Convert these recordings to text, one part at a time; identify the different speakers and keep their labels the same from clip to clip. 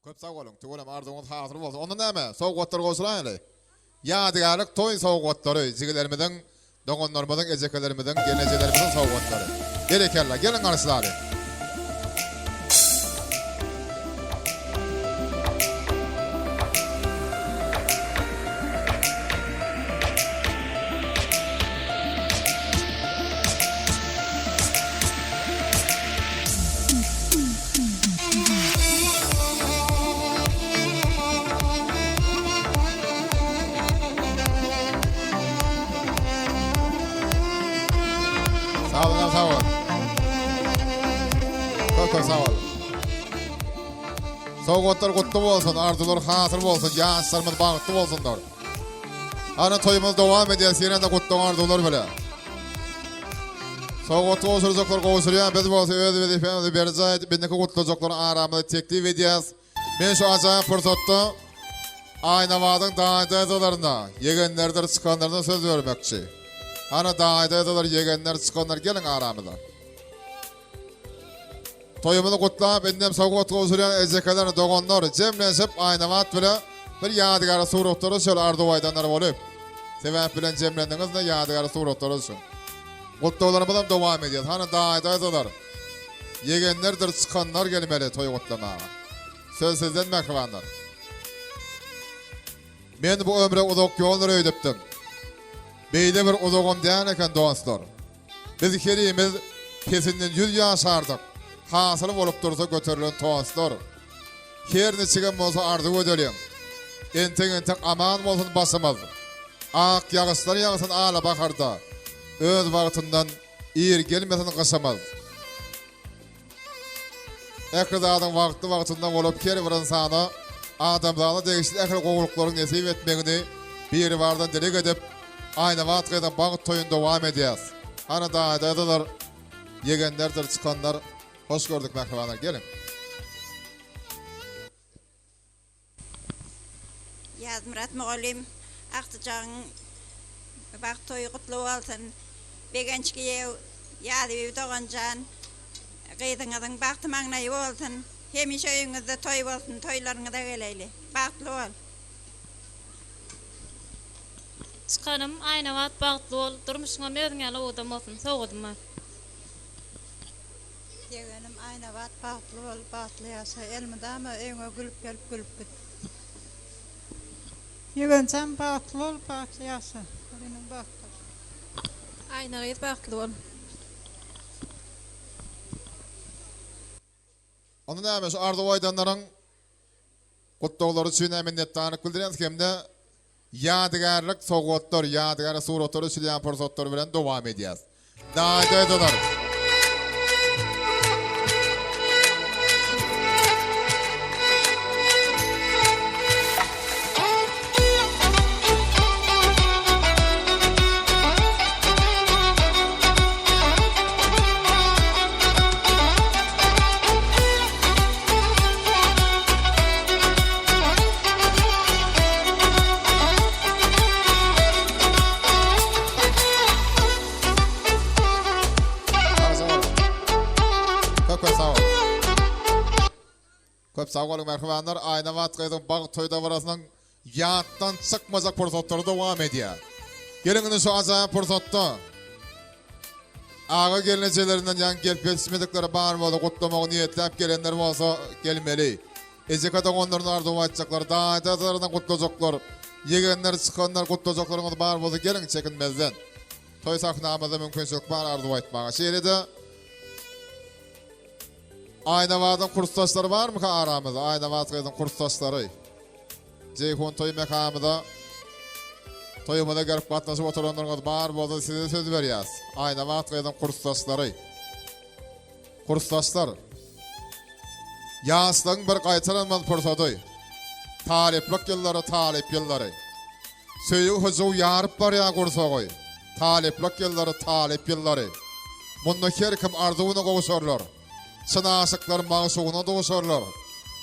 Speaker 1: Köp sag boluň, tüweleme arzuwyňyz hasyl bolsun. Onda näme, sowgatlary gowşuraýaly. Ýadygärlik toý sowgatlary, jigilerimiziň, doganlarymyzyň, ejekelerimiziň, gelnejelerimiziň sowgatlary. Berekella, geliň garşylaly. Sag bol, sag bol. Köp köp sag bol. Sowgatlar gutly bolsun, arzuwlar hasyl bolsun, ýaşlarymyz bagtly bolsunlar. Ana toýumyz dowam edýär, ýene-de gutly arzuwlar bilen. Sowgat gowşurjaklar gowşurýar, biz bolsa öz wezipämizi berjaý edip, indiki gutlajaklary aramyza teklip edýäris. Men şu ajaýyp pursatda Aýnabadyň daýy-daýzalaryna, ýegenlerdir çykanlaryna söz bermekçi. Hany daýy-daýzalar, ýegenler, çykanlar geliň aramyza. Toýumyzy gutlap, indem sowgat gowşurýan ejekeler, doganlar jemlenşip Aýnabat bile bir ýadygärlik suratlara düşeli arzuw aýdanlar bolup. Sebäp bilen jemlendiňiz-de ýadygärlik suratlara düşüň. Gutlaglarymyzam dowam edýär. Hany daýy-daýzalar, ýegenlerdir çykanlar gelmeli toý gutlamaga. Söz sizden mähribanlar. Men bu ömre uzak ýoldur öýdüpdim. Beýle bir uzagam däl eken dostlar. Biz herimiz pesinden ýüz ýaşardyk, hasyl bolup dursa göterilen tostlar. Her niçigem bolsa arzuw edeliň. Entek-entek aman bolsun başymyz. Ak ýagyşlar ýagsyn alabaharda, öz wagtyndan ir gelmesin gyşymyz. Ähli zadyň wagtly-wagtynda bolup, her bir ynsana adamzada degişli ähli gowulyklaryň nesip etmegini Biribardan dileg edip, Aýnabat gyzyň bagt toýuny dowam edýäs. Hany daýy-daýzalar, ýegenlerdir çykanlar, hoş gördük mähribanlar, geliň!
Speaker 2: Ýazmyrat mugallym agtyjagyň bagt toýy gutly bolsun. Begenç giýew, Ýazbibi doganjan, gyzyňyzyň bagty maňlaýy bolsun. Hemişe öýüňizde toý bolsun, toýlaryňyza geleýli. Bagtly bol.
Speaker 3: Çykanym Aýnabat bagtly bol, durmuşyňam özüň ýaly owadan bolsun. Sowgadym bar.
Speaker 4: Ýegenim Aýnabat bagtly bol bagtly ýaşa elmydama öýüňe gülüp gelip gülüp git.
Speaker 5: Ýegenjan bagtly bol bagtly ýaşa Iniň bagtly.
Speaker 3: Aýna gyz bagtly bol.
Speaker 1: Onda näme şu arzuw aýdanlaryň gutlaglary üçin hem minnetdarlyk bildirýäris hem-de Ýadygärlik sowgatlar, ýadygärlik suratlar düşülýän pursatlar bilen dowam edýäs. Daýdaýdalar. Köp sag boluň mähribanlar. Aýnabat gyzyň bagt toý dabarasynyň ýatdan çykmajak pursatlary dowam edýär. Geliň indi şu ajaýyp pursatda aga gelnejelerinden ýaňy gelip ýetişmedikleri bar bolsa gutlamagy niýetläp gelenler bolsa gelmeli. Ejeke doganlaryna arzuw aýtjaklar, daýy-daýzalaryna gutlajaklar, ýegenler, çykanlar gutlajaklaryňyz bar bolsa geliň çekinmezden. Toý sahnamyzda mümkinçilik bar arzuw aýtmaga. Şeýle-de Aýnabadyň kursdaşlary barmyka aramyzda? Aýnabat gyzyň kursdaşlary. Jeýhun toý mekanymyza toýumyza gelip gatnaşyp oturanlaryňyz bar bolsa size söz berýäs. Aýnabat gyzyň kursdaşlary. Kursdaşlar. Ýaşlygyň bir gaýtalanmaz pursady. Talyplyk ýyllary, talyp ýyllary. Söýgi hyjuw ýaryp barýar gursagy. Talyplyk ýyllary, talyp ýyllary. Munda her kim arzuwyna gowşarlar. Çyn aşyklar magşugyna duşarlar.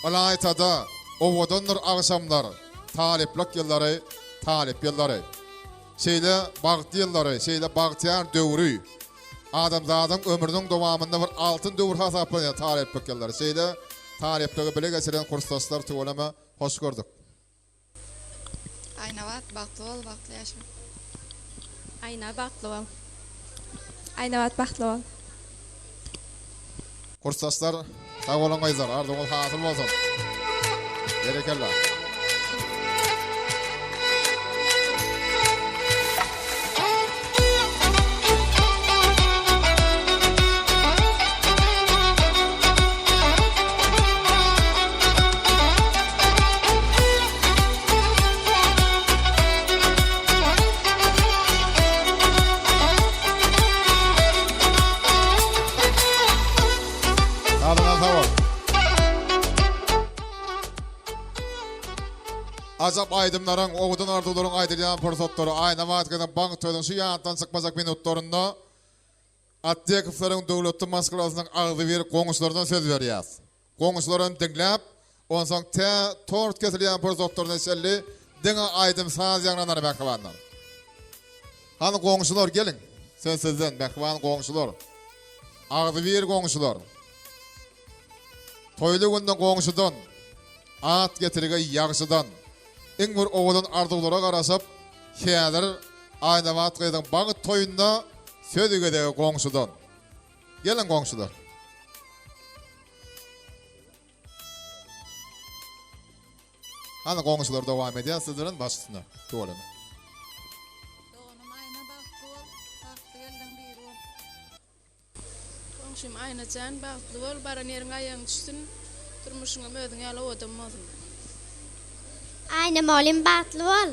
Speaker 1: Ylaýta-da, owadandyr agşamlar. Talyplyk ýyllary, talyp ýyllary. Şeýle bagtly ýyllary, şeýle bagtyýar döwri. Adamzadyň ömrüniň dowamynda bir altyn döwür hasaplanýar talyplyk ýyllary. Şeýle talyplygy bile geçiren kursdaşlar tüweleme hoş gördük.
Speaker 6: Aýnabat bagtly bol bagtly ýaşa.
Speaker 7: Aýna bagtly bol. Aýnabat bagtly bol.
Speaker 1: Kursdaşlar sag boluň gyzlar arzuwyňyz hasyl bolsun. Berekella. Salyňa sag bol. Ajap aýdymlaryň, owadan arzuwlaryň aýdylýan pursatlary Aýnabat gyzyň bank toýunyň şu ýatdan çykmajak minutlarynda Atdekowlaryň döwletli maşgalasynyň agzybir goňşularyna söz berýäs. Goňşularam diňläp, onsoň tä tort kesilýän pursatlaryna çenli diňe aýdym-saz ýaňlanar mähribanlar. Hany goňşular geliň, söz sizden, mähriban goňşular. Agzybir goňşular. Toýly günde goňşudan, at getirgeý ýagşydan. Iň bir owadan arzuwlara garaşyp, häzir Aýnabat gyzyň bagt toýunda söz gezegi goňşudan. Geliň goňşular. Hany goňşular dowam edýär siz bilen baş üstüne. Tüweleme.
Speaker 4: Doganym Aýna bagtly bol, bagtly gelniň biri bol.
Speaker 7: Goňşym Aýna jan bagtly bol, baran ýeriňe aýagyň düşsün, durmuşyňam özüň ýaly owadan bolsun.
Speaker 8: Aýna molim bagtly bol.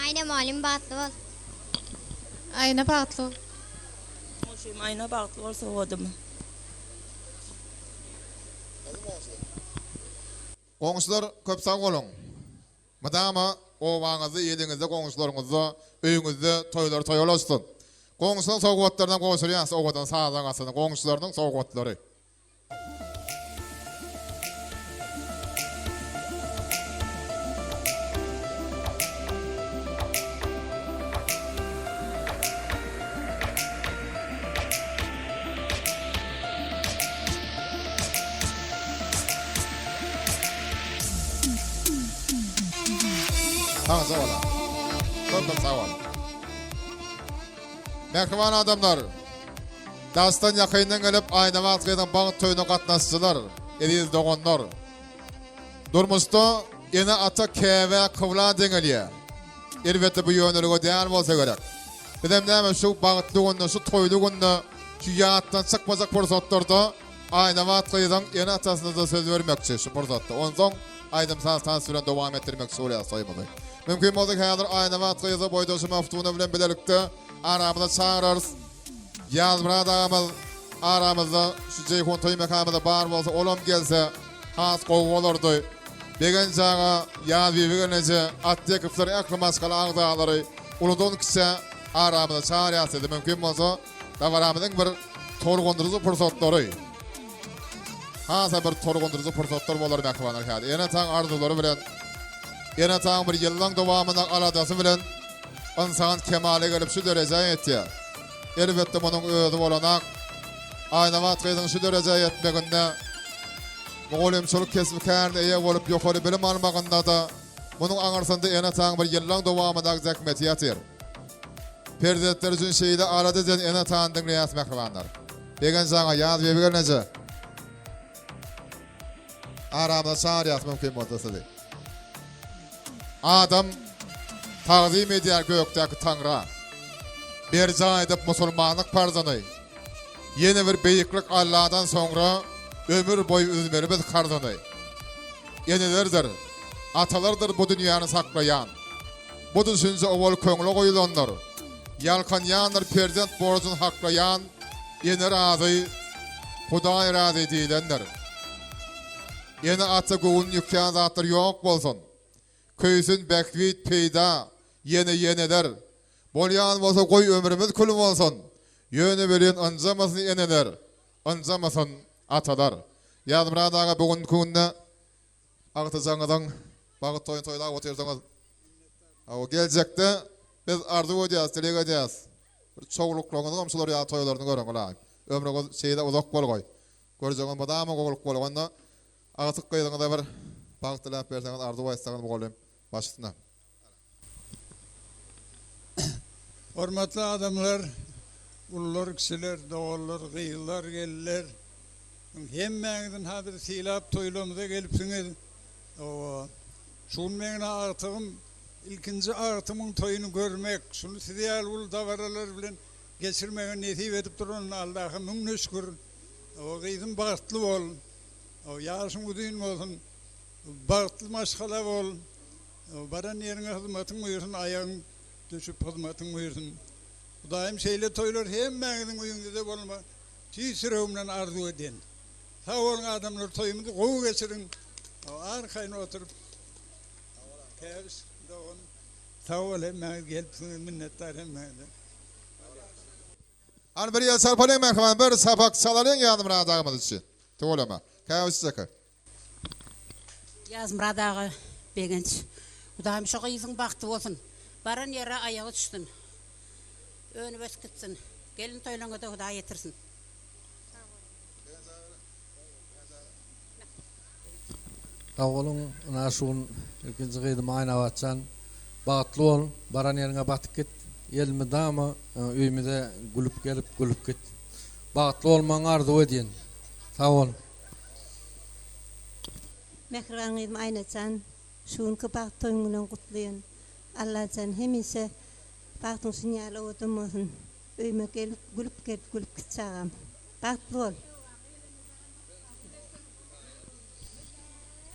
Speaker 8: Aýna molim bagtly bol.
Speaker 6: Aýna bagtly bol.
Speaker 9: Goňşym Aýna bagtly bol sowgadym.
Speaker 1: Goňşular köp sag boluň. Mydama obaňyzda, iliňizde, goňşularyňyzda, öýüňizde toýlar toýa ulaşsyn. Goňşularyň sowgatlarynam gowşurýas owadan sazyň astynda goňşularynyň sowgatlary. Sagja bola. Köp köp sag bol. Mähriban adamlar. Daşdan ýakyndan gelip Aýnabat gyzyň bagt toýuna gatnaşyjylar, eziz doganlar. Durmuşda ene-ata käbä kybla deňelýär. Elbetde bu ýönelige däl bolsa gerek. Bizem näme şu bagtly günde, şu toýly günde, şu ýatdan çykmajak pursatlarda Aýnabat gyzyň ene-atasyna-da söz bermekçi şu pursatda. Onsoň aýdym-saz tans bilen dowam etdirmekçi bolýarys toýumyzy. Mümkin bolsa häzir Aýnabat gyzy boýdaşy Maftuna bilen bilelikde aramyza çagyrarys. Ýazmyrat agamyz aramyzda şu Jeýhun toý mekanymyzda bar bolsa olam gelse has gowy bolardy. Begenç aga, Ýazbibi gelneje, Atdekowlar ähli maşgala agzalary uludan kiçä aramyza çagyrýas sizi mümkin bolsa dabaramyzyň bir tolgundyryjy pursatlary hasa bir tolgundyryjy pursatlar bolar mähribanlar häzir ene-ataň arzuwlary bilen ene-ataň bir ýyllaň dowamynda aladasy bilen Ynsan kemala gelip şu derejä ýetýär. Elbetde munuň özi bolanak. Aýnabat gyzyň şu derejä ýetmeginde, mugallymçylyk kesbi-kärine eýe bolup ýokary bilim almagynda-da munuň aňyrsynda ene-ataň bir ýyllaň dowamyndaky zähmeti ýatyr. Perzentleri üçin şeýle alada eden ene-atany diňleýäs mähribanlar. Begenç aga, Ýazbibi gelneje. Aramyza çagyrýas mümkin bolsa sizi. Adam tagzym edýär gökdäki Taňra. Berjaý edip musulmanlyk parzyny. Ýene bir beýiklik Alladan soňra ömür boýy üzmeli biz karzyny. Enelerdir, atalardyr bu dünýäni saklaýan. Bu düşünje owal köňle goýulandyr. Ýalkanýandyr perzent borjun haklaýan ene razy, Hudaý razy diýlendir. Ene-ata göwün ýykýan zatlar ýok bolsun. Köýsün bähbit, peýda, ýene ýeneler. Bolýan bolsa goý ömrümiz kül bolsun. Ýöne welin ynjamasyn eneler, ynjamasyn atalar. Ýazmyrat aga bu günki günde agtyjagyňyzyň bagt toýuny toýlap otyrsyňyz. Hawa geljekde biz arzuw edýäs, dileg edýäs. Bir çowluklaryňyzyňam şular ýaly toýlaryny görüň ylaýym. Ömrüňiz şeýle uzak bolgaý. Görjegiňiz mydama gowulyk bolgaý. Onda agtyk gyzyňyza bir bagt diläp berseňiz arzuw aýtsaňyz mugallym baş üstüne.
Speaker 10: Hormatly adamlar, ulular, kiçiler, doganlar, gyzlar, gelinler, hemmäňiziň ha bizi sylap toýlamyza gelipsiňiz. Hawa, şu gün meň agtygym, ilkinji agtymyň toýuny görmek, şuny siz ýaly uly dabaralar bilen geçirmegi nesip edip duranyna Allaha müňde şükür. Hawa, gyzym bagtly bol. Hawa, ýaşyň uzyn bolsun. Bagtly maşgala bol. Baran ýeriňe hyzmatyň buýursyn, aýagyň düşüp hyzmatyň buýursyn. Hudaýym şeýle toýlar hemmäňiziň öýüňizde bolma tüýs ýüregimden arzuw edýän. Sag boluň adamlar toýumyzy gowy geçiriň. Arkaýyn oturyp. Käbiş dogan sag bol hemmäňiz gelipsiňiz minnetdar hemmäňize.
Speaker 1: Hany bir ýel çarpalyň mähriban bir sapak çalalyň Ýazmyrat agymyz üçin. Tüweleme. Käbiş jeke.
Speaker 11: Ýazmyrat aga Begenç. Hudaýym şo gyzyň bagty bolsun. Baran ýere aýagy düşsün. Önüp ösüp gitsin. Gelin toýlaňada Hudaý ýetirsin.
Speaker 12: Sag boluň ynha şu gün ilkinji gyzym Aýnabatjan bagtly bol baran ýeriňe batyp git elmydama öýümize gülüp gelip gülüp git bagtly bolmagyňy arzuw edýän sag bol.
Speaker 4: Mähriban gyzym Aýnajan şu günki bagt toýuň bilen gutlaýan. Allajan hemişe bagtyň şun ýaly owadan bolsun. Öýüme gelip gülüp gelip gülüp git çagam. Bagtly bol.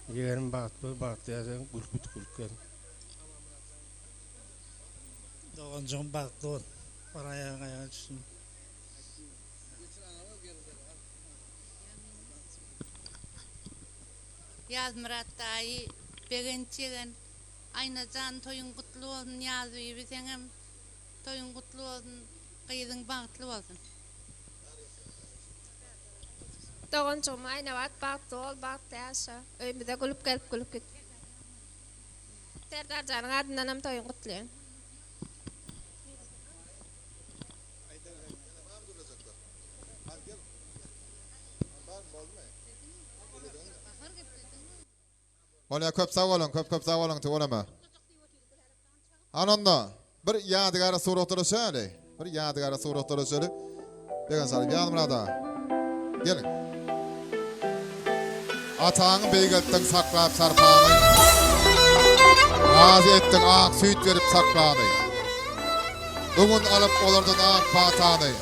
Speaker 13: Ýegenim bagtly bol bagtly ýaşa gülüp git gülüp gel.
Speaker 14: Doganjygym bagtly bol. Bar aýagyň aýaga düşsün.
Speaker 15: Ýazmyrat daýy, Begenç ýegen, Aýnajan toýuň gutly bolsun Ýazbibi seňem toýuň gutly bolsun gyzyň bagtly bolsun.
Speaker 6: Doganjygym Aýnabat bagtly bol bagtly ýaşa öýümize gülüp gelip gülüp git. Serdarjanyň adyndanam toýuň gutlaýan.
Speaker 1: Bolýa köp sag boluň köp köp sag boluň tüweleme. Hany onda bir ýadygara suratlara düşäli. Bir ýadygara suratlara düşeli. Begenç alyp Ýazmyrat aga. Geliň. Ataňy beýgeltdiň saklap sarpaňy. Razy etdiň ak süýt berip saklany. Bu gün alyp olardan ak patany.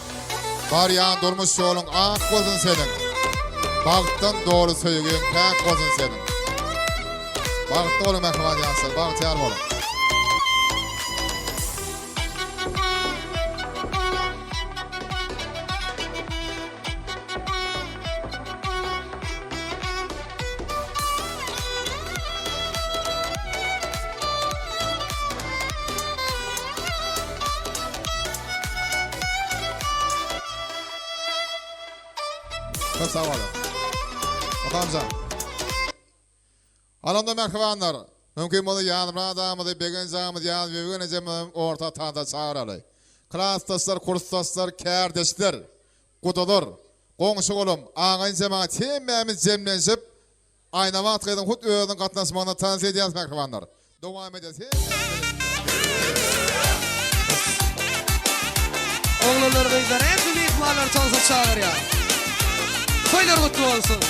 Speaker 1: Barýan durmuş ýoluň ak bolsun seniň. Bagtdan doly söýgiň päk bolsun seniň. Bagtly boluň mähriban ýaşlar, bagtyýar boluň. Köp sag boluň. Okamjan. Alanda mähribanlar, mümkin bolsa Ýazmyrat agamyzy, Begenç agamyzy, Ýazbibigin ejemizi orta tansa çagyraly. Klasdaşlar, kursdaşlar, kärdeşler, gudalar, goňşy-golam, agaýyn jemagat hemmämiz jemlenşip, Aýnabat gyzyň hut özüniň gatnaşmagynda tans edýäris mähribanlar. Dowam edýäris hemmämiz bilelikde.
Speaker 16: Oglanlar gyzlar hemme myhmanlary tansa çagyrýar. Toýlar gutly bolsun.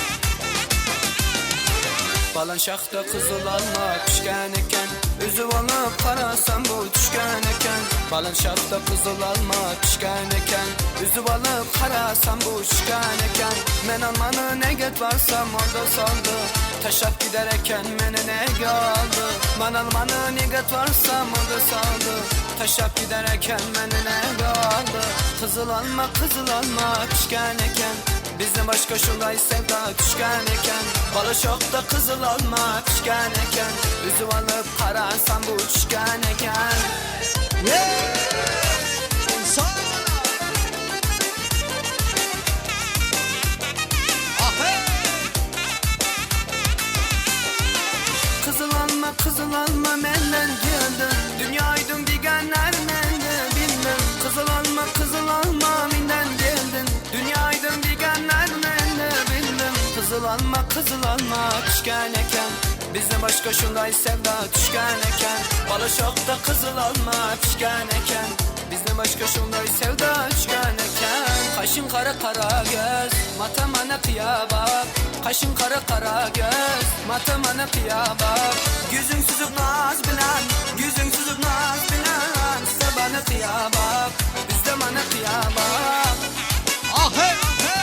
Speaker 17: Balan şahda gyzyl alma pişgen eken Üzüp alyp garasam bu düşgen eken Balan şahda gyzyl alma pişgen eken Üzüp alyp garasam bu düşgen eken Men almany neget barsam orda saldy Taşlap gider eken meni nege aldy Man almany neget barsam orda saldy Taşlap gider eken meni nege aldy Gyzyl alma gyzyl alma pişgen eken Bizden başga şulay sevda düşgen eken Bala şokda gyzyl alma pişgen eken Üzüp alyp garasam bu düşgen eken Gyzyl alma gyzyl alma menden geldi Dünýä aýdyň diýgenler mende bildim Gyzyl alma. gyzyl alma pişgen eken Bizde başga şunday sevda düşgen eken Balaşakda gyzyl alma pişgen eken Bizde başga şunday sevda düşgen eken Kaşın kara kara göz Matamana kıya bak Kaşın kara kara göz Matamana kıya bak Yüzün süzüp naz bilen Yüzün süzüp naz bilen Sabana kıya bak Bizde mana kıya bak
Speaker 16: Ah hey hey!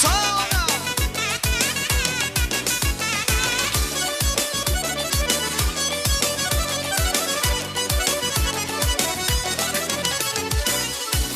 Speaker 16: Sana!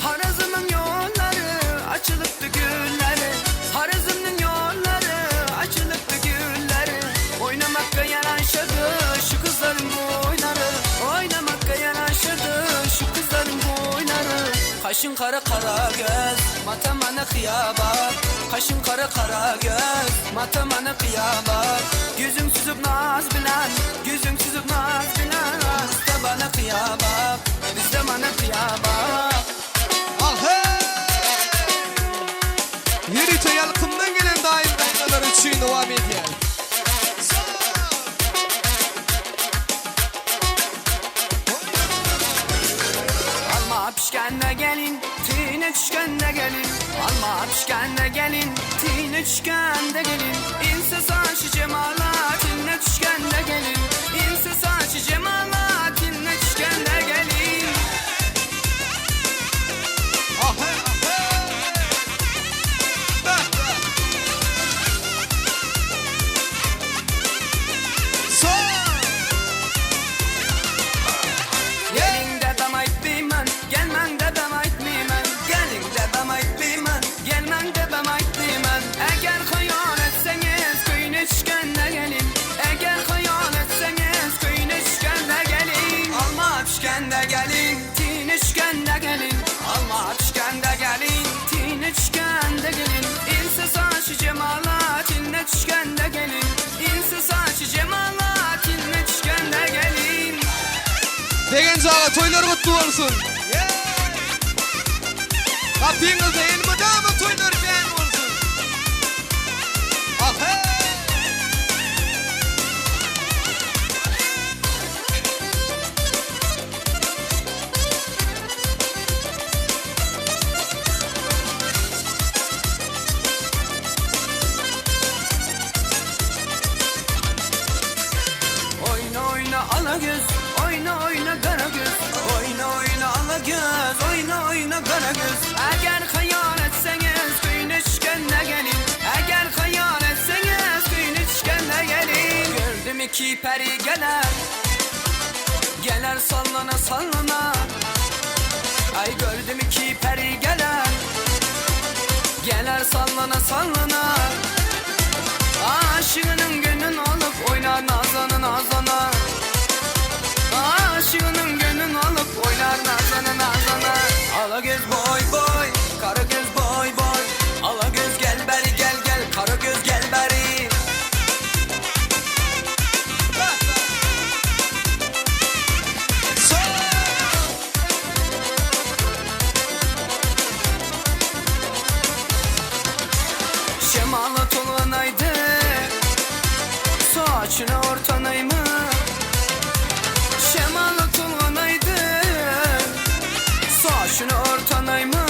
Speaker 17: Harazımın yolları açılıptı gülleri Harazımın yolları açılıptı gülleri Oynamakka yaraşırdı şu kızların boyları Oynamakka yaraşırdı şu kızların boyları Kaşın kara kara göz matamana kıya bak Kaşın kara kara göz matamana kıya bak Yüzün süzüp naz bilen Yüzün süzüp naz bilen Bizde bana kıya bak Bizde bana kıya bak
Speaker 16: Ah hey! Ýörite ýalkymdan gelen daýym daýzalar üçin dowam edýär.
Speaker 17: Alma pişkende gelin, tine düşkende gelin. Alma pişkende gelin, tine düşkende gelin. İnse saçı cemala, tine düşkende gelin. İnse saçı cemala, tine düşkende gelin.
Speaker 16: Ah hey ah hey! Bah bah! Son!
Speaker 17: Gelin dedem aytmayman, gelmen dedem aytmayman. Gelin dedem aytmayman, gelmen dedem aytmayman. Eger hayal etseniz köyüne düşkende gelin. Eger hayal etseniz köyüne düşkende gelin. Alma pişkende gelin, tine düşkende gelin. Alma pişkende gelin, tine düşkende gelin. İnse saçı cemala, tine düşkende gelin. İnse saçı cemala, tine düşkende gelin.
Speaker 16: Begenç aga toýlar gutly bolsun. Gapyňyzda elmydama toýlar kän bolsun. Ah hey!
Speaker 17: Oyna oyna ala göz, oyna oyna kara göz. Oyna oyna ala göz, oyna oyna kara göz. Eğer hayal etseniz köyüne düşkende gelin. Eğer hayal etseniz köyüne düşkende gelin. Gördüm iki peri geler, geler sallana sallana. Ay gördüm iki peri geler, geler sallana sallana. Aşığının gönlün alıp oynar nazana nazana. Aşığının gönlün alıp oynar nazana nazana. Ala göz boy boy, kara göz boy boy. Ala göz gel beri gel gel, kara göz gel beri.
Speaker 16: Bah bah! Son!
Speaker 17: Şemala tolganaydı, saçını ortanayım mı? Şemala tolganaydı, saçını ortanayım mı?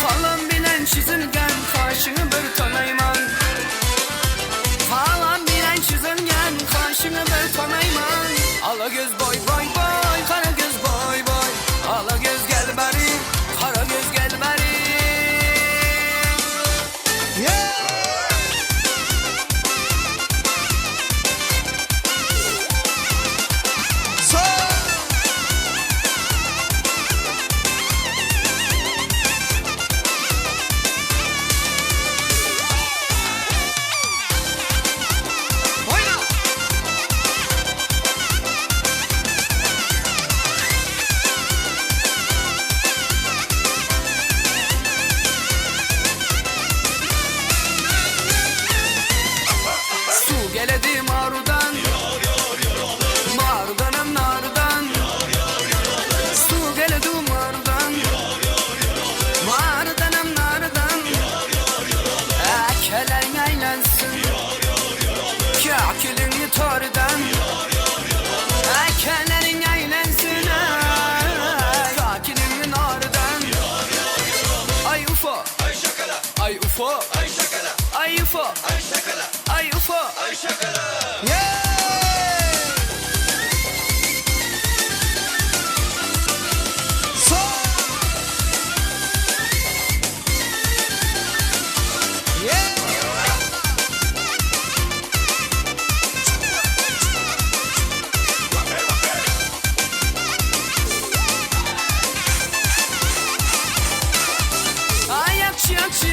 Speaker 17: Kalan bilen çizilgen kaşını bir tanayman. Kalan bilen çizilgen kaşını bir tanayman. Ala göz boy boy boy, kara göz boy boy. Ala göz gel beri, kara göz gel beri.
Speaker 16: Yeah!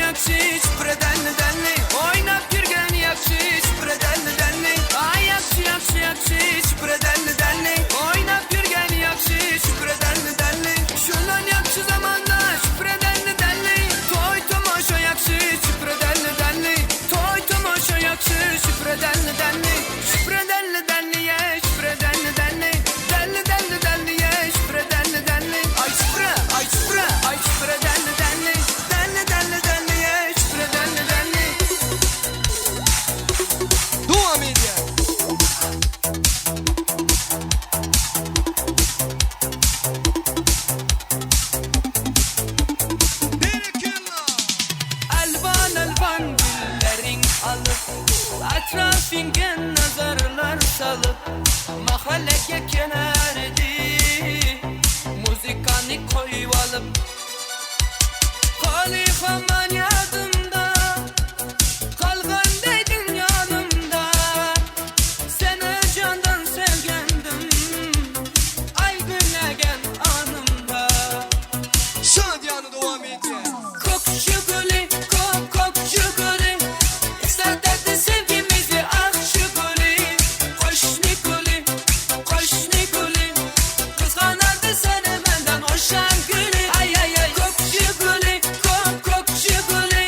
Speaker 17: ýagşy şükür edenli denli Oýnap ýürgen ýagşy şükür edenli denli Aý ýagşy ýagşy ýagşy şükür edenli denli Oýnap ýürgen ýagşy şükür edenli denli Şundan ýagşy zamanda şükür edenli denli Toý tomaşa ýagşy şükür edenli denli Toý tomaşa ýagşy şükür edenli denli Şükür edenli denli ýe şükür edenli denli Delli delli delli ýe şükür edenli denli Aý şüküre aý şüküre aý şükür edenli denli Delli delli delli ýe şükür edenli denli
Speaker 16: Dowam edýär. Berekella!
Speaker 17: Elvan elvan gülleriň alyp Etrafyňa nazarlar salyp Mahallege kelerdi Muzykany koýup alyp Halyfaman ýadymda Galgan deýdiň ýanymda Seni jandan sevgendim Aý güllegen anymda
Speaker 16: Şadyýana dowam edýär.
Speaker 17: Kok şu gülü, kok kok şu gülü Islattı sevgimizi ah şu gülü Koş Nikoli, koş Nikoli Kıskanardı seni benden hoşan gülü Ay ay ay Kok şu gülü, kok kok şu gülü.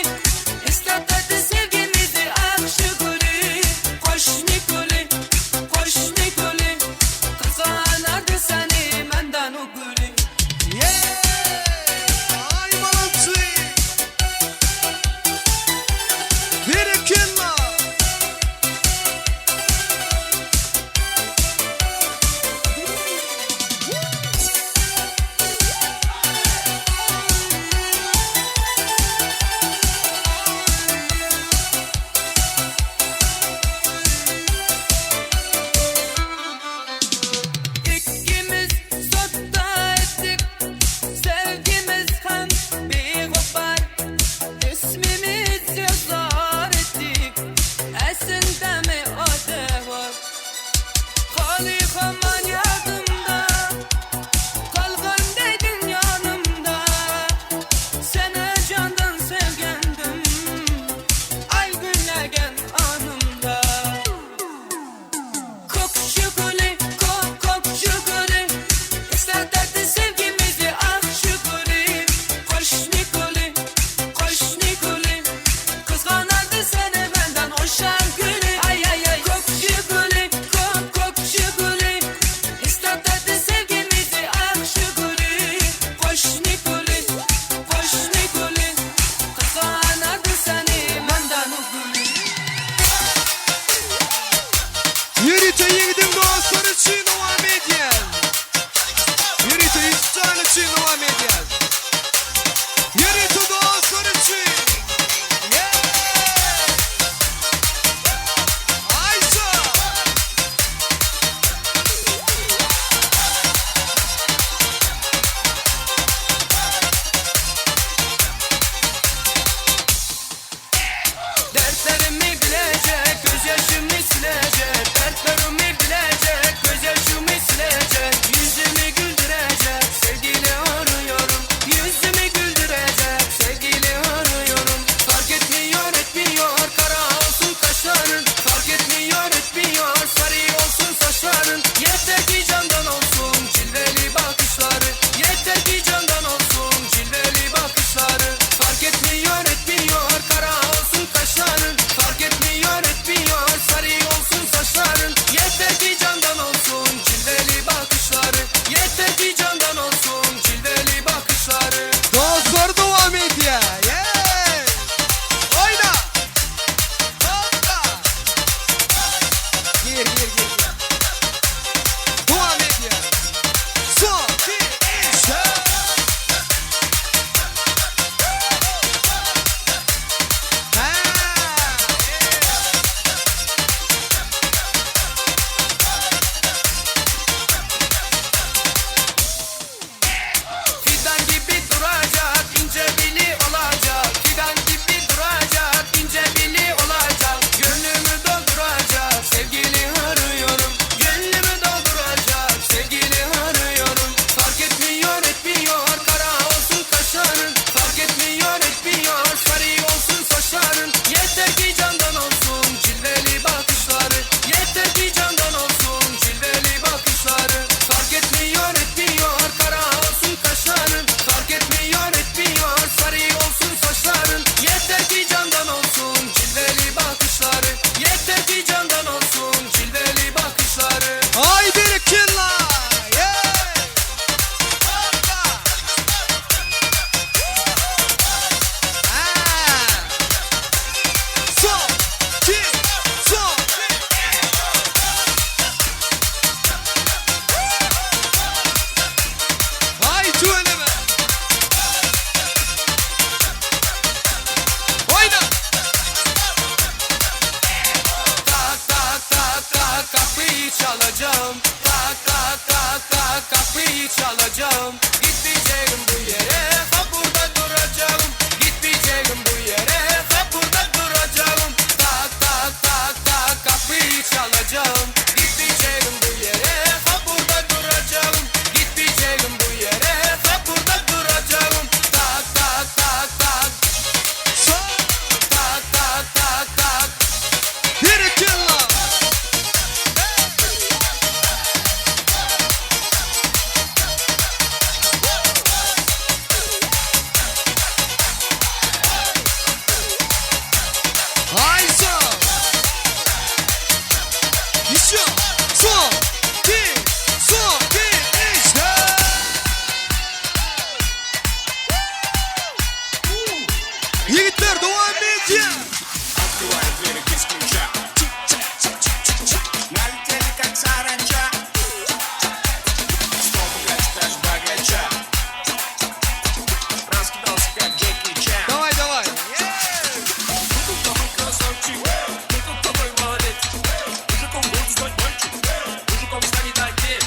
Speaker 16: Ýigitler dowam edýär.
Speaker 18: Открываю двери без ключа. Налетели как саранча. Снова богаче, богача. Раскидался как Джеки Чан.
Speaker 16: Давай, давай.
Speaker 18: Ну тут такой красавчик, ну тут такой молодец. Мужиком будет стать мальчик, мужиком станет отец.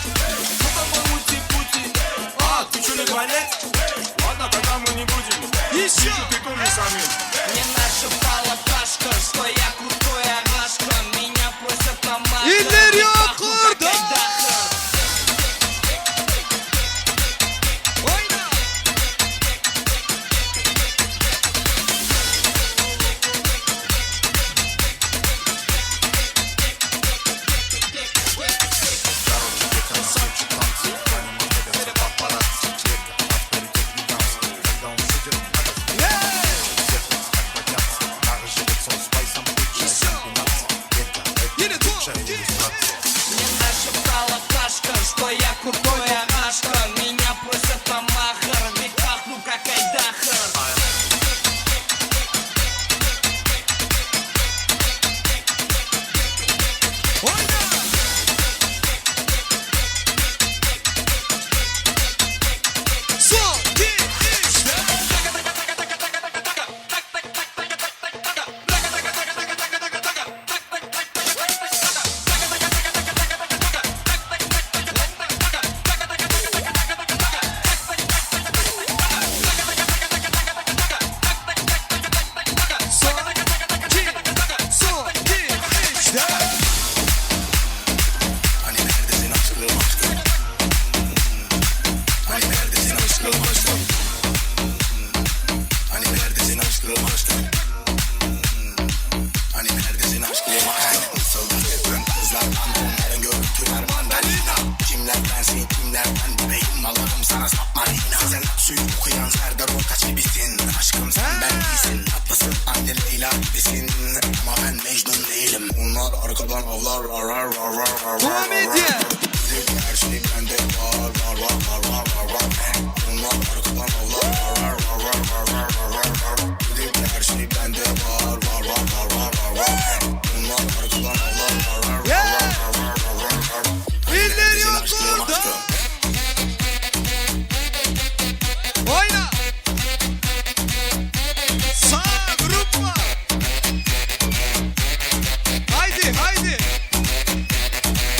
Speaker 18: Ну такой ути-пути, а ты что не балет? Ладно, тогда мы не будем.
Speaker 16: Еще.
Speaker 18: Ты тоже самец.
Speaker 17: Мне нашептала кашка, что я крутой агашка. Меня просят на махар.
Speaker 16: Eller
Speaker 17: ведь пахну, как
Speaker 16: ýokarda.
Speaker 17: Айдахар.
Speaker 16: Oýna. Ýene to.
Speaker 17: Мне нашептала кашка, что я крутой агашка. Меня просят на махар, ведь пахну как Айдахар.
Speaker 16: Oýna. Son, 2, 3, 4. Son, 2, son, 2, 3, 4.
Speaker 18: Hani neredesin aşkım aşkım? Hani neredesin aşkım aşkım? Hani neredesin aşkım aşkım? Hani neredesin aşkım aşkım? Nasıl da öpüm kızlar pantolonların görüntüler mandalina. Kimler bensin kimler ben bebeğim Allah'ım sana sapmarina. Sen suyu okuyan Serdar Ortaç gibisin. Aşkım sen ben değilsin. Tatlısın anne Leyla gibisin. Ama ben Mecnun değilim. Onlar arkadan avlar. Rar rar rar rar rar
Speaker 16: Devam edýär.
Speaker 18: Bizim her şey bende var var var var var var var. Onlar arkadan avlar var var var var var var var var. Bizim her şey bende var var var var var var var. Onlar arkadan avlar var var var var var var var var.
Speaker 16: Eller
Speaker 18: Neredesin aşkım
Speaker 16: ýokarda.
Speaker 18: aşkım?
Speaker 16: Oýna. Sağ gruppa. Haydi, haydi.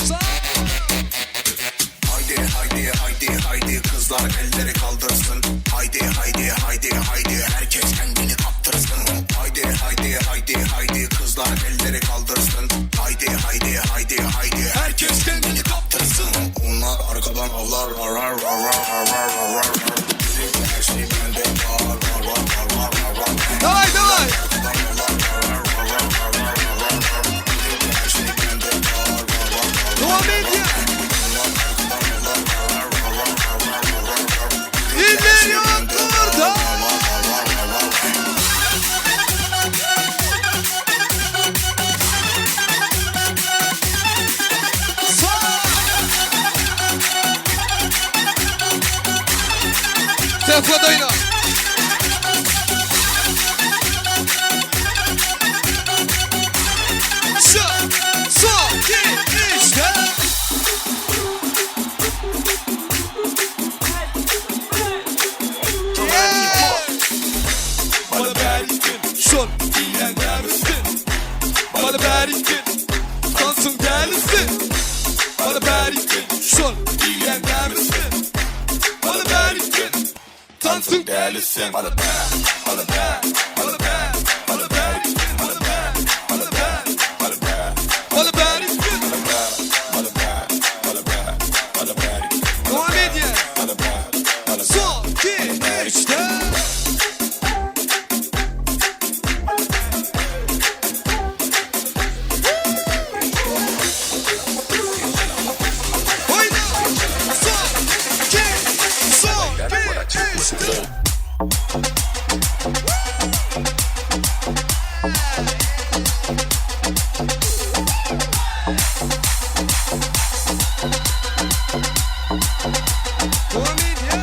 Speaker 16: Sağ.
Speaker 18: Haydi haydi haydi haydi kızlar elleri kaldırsın. Haydi haydi haydi haydi herkes kendini kaptırsın. Haydi haydi haydi haydi kızlar elleri kaldırsın. Haydi haydi haydi haydi herkes kendini kaptırsın. Onlar arkadan avlar rar rar rar rar rar rar rar rar. Bizim her şey bende var var var var var var var.
Speaker 16: Давай, давай.
Speaker 18: Arkadan avlar rar rar rar rar rar rar rar rar. Bizim her şey bende var var var var.
Speaker 16: Devam edýär.
Speaker 18: Onlar arkadan avlar rar rar rar rar rar rar rar rar.
Speaker 16: Eller ýokarda.
Speaker 18: Var var var var var.
Speaker 16: Sağ. Söhbet oýna. Son, son, 2, 3, 4. Bana berkin, şol diýen dämisin. Bana berkin, tansyň dälisin. Bana berkin, şol diýen dämisin. Bana berkin, tansyň dälisin.
Speaker 18: Bana be, bana be, bana be, bana berkin, bana be, bana be, bana be,
Speaker 16: Bana berkin.
Speaker 18: bana be, bana be, bana be, bana berkin,
Speaker 16: Devam edýär.
Speaker 18: bana be, bana be.
Speaker 16: Son, 2, 3, 4. Oýna. Son, 2, son, 1, 3, 4. Devam edýär.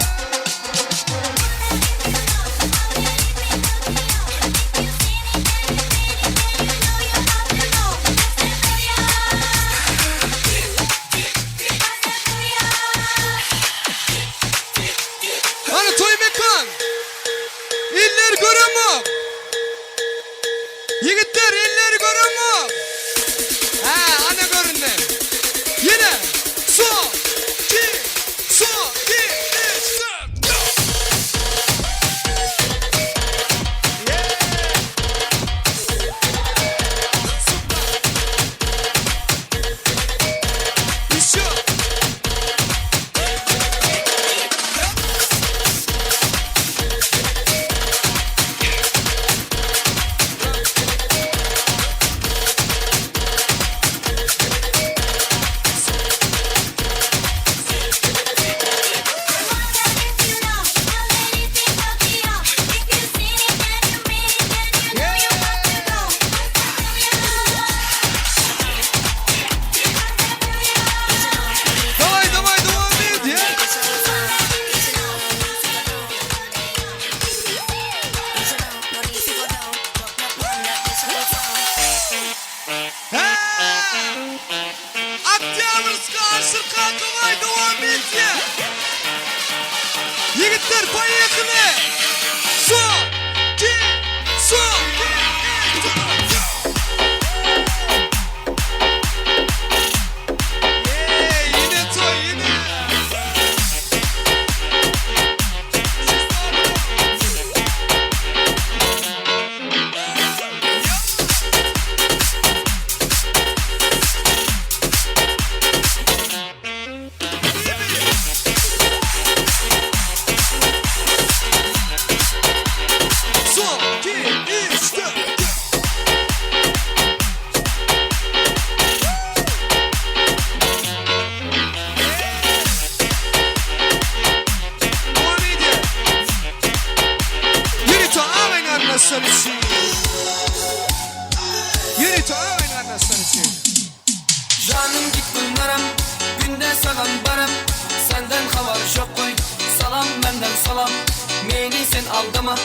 Speaker 16: Poýehli! Son, ki, son, ki, üç, dört. Ýeý, ýene toý, ýene! Son, ki, üç, dört. Ýörite agaýyn garyndaşlar üçin. Ýörite agaýyn garyndaşlar üçin.
Speaker 17: Janım git Gülnaram Günde sagan baram Senden habar yok koy Salam benden salam Meni sen aldama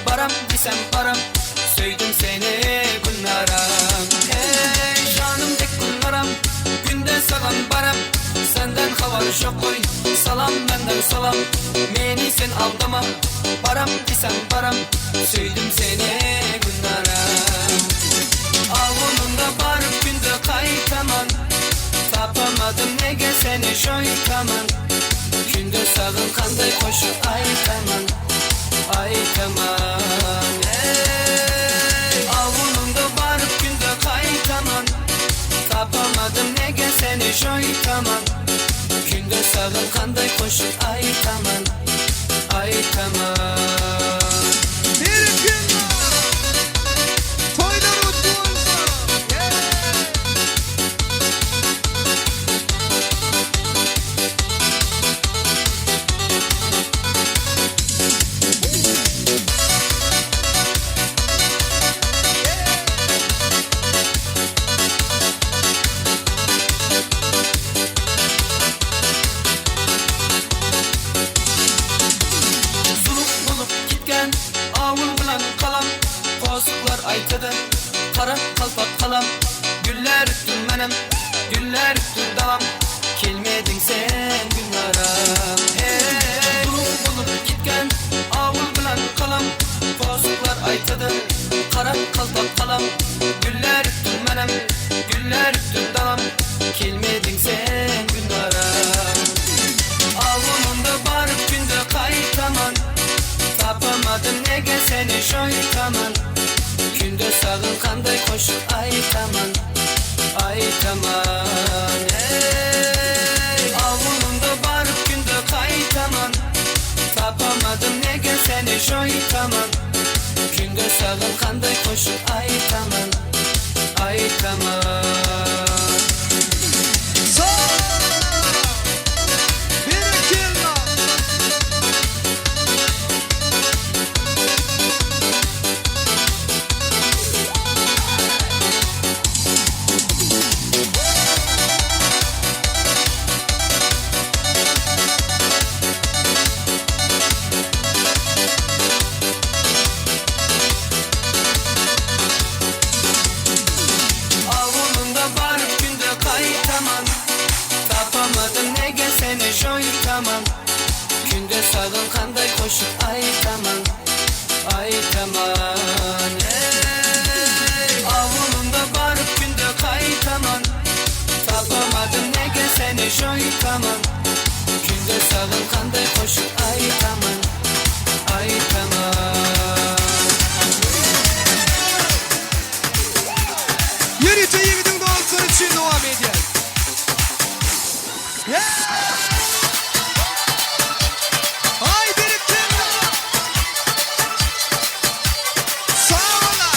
Speaker 17: Baram desem baram Söydüm seni Gülnaram Hey janım dek Gülnaram Günde sagan baram Senden habar yok koy Salam benden salam Meni sen aldama Baram desem baram Söydüm seni Gülnaram Avulunda barıp günde kaytaman Tapamadım nege seni şoytaman Günde sağın kanday koşup aytaman Aytaman Ey Avulunda barıp günde kaytaman Tapamadım nege seni şoytaman Günde sağın kanday koşup aytaman Aytaman
Speaker 16: Berekella! Toýlar gutly bolsun!
Speaker 17: Zuluk bulup gitken Avul bilen kalam Kosuklar aytadı Kara kalpak kalam Güller üstün menem Güller üstün dalam Kelmedin sen Gülnaram Hey Zuluk bulup gitken Avul bilen kalam Kosuklar aytadı Kara kalpak kalam Güller üstün menem Güller üstün dalam Kelmedin sen Gülnaram Avulunda barıp günde kaytaman Tapamadım nege seni şoytaman Günde sağın kanday koşup aytaman Aytaman Ey Avulunda barıp günde kaytaman Tapamadım nege seni şoytaman Günde sağın kanday koşup aytaman Aytaman
Speaker 16: Berekella!
Speaker 17: Avulunda barıp günde kaytaman Tapamadım nege seni şoytaman Günde sağın kanday koşup aytaman Aytaman Ey Avulunda barıp günde kaytaman Tapamadım nege seni şoytaman Günde sağın kanday koşup aytaman Aytaman
Speaker 16: Ýörite ýigidiň dostlary üçin dowam edýär. Yeah! Aý berekella! Sag bola!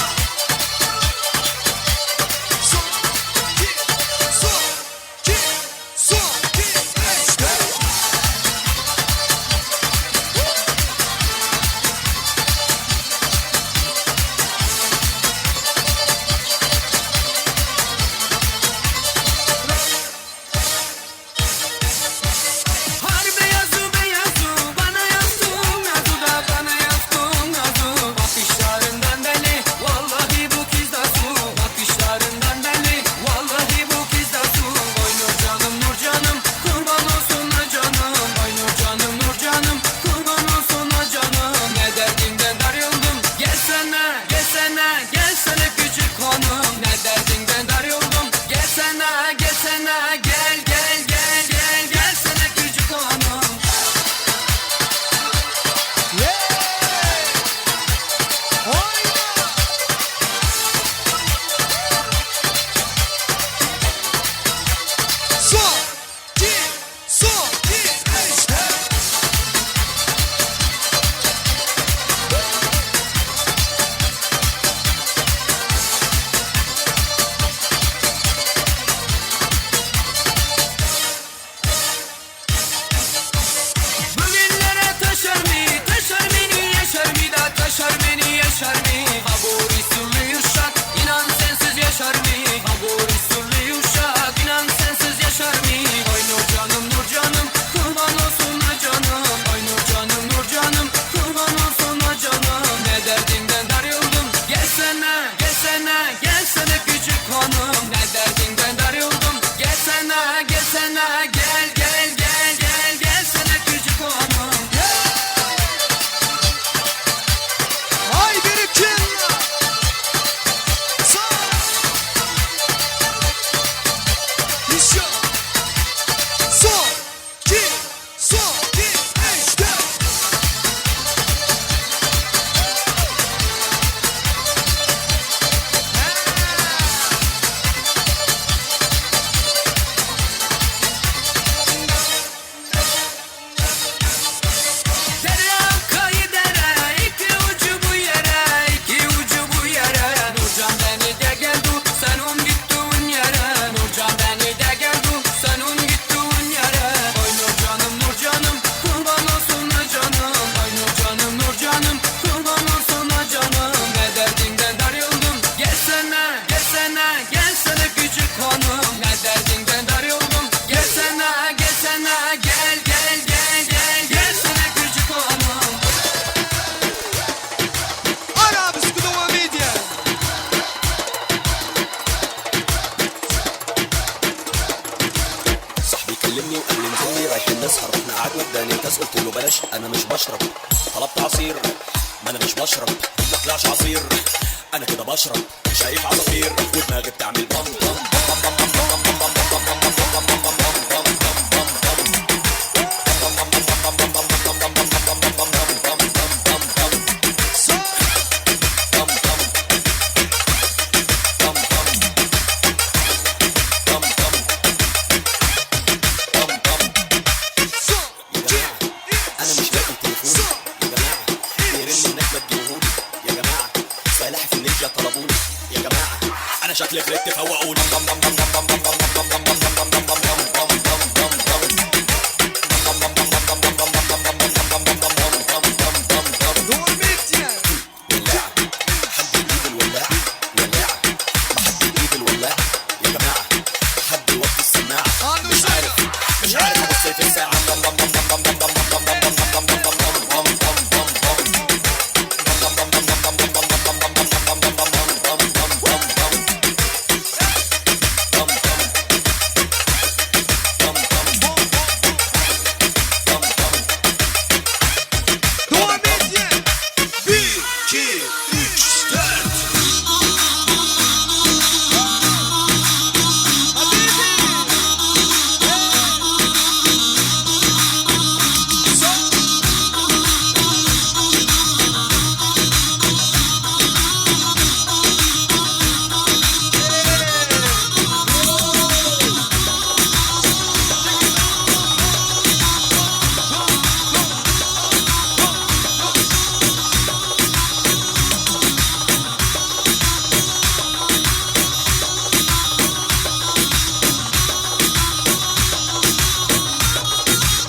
Speaker 16: Son, ki, son, ki, son, ki, üç, dört.
Speaker 19: بلاش انا مش بشرب طلبت عصير ما انا مش بشرب ما طلعش عصير انا كده بشرب شايف عصافير ودماغي بتعمل بام بام بام بام بام بام بام بام بام بام بام بام بام بام يا جماعة أنا مش لاقي تليفوني يا جماعة بيرن هناك ما تجيبوهولي يا جماعة سلاحف النينجا طلبوني يا جماعة أنا شكلي غلطت فوقوني ولاعة حد يجيب الولاعة ولاعة ما حد يجيب الولاعة يا جماعة حد يوطي السماعة مش عارف مش عارف أبص في الساعة
Speaker 16: Devam edin. 1, 2, 3, 4.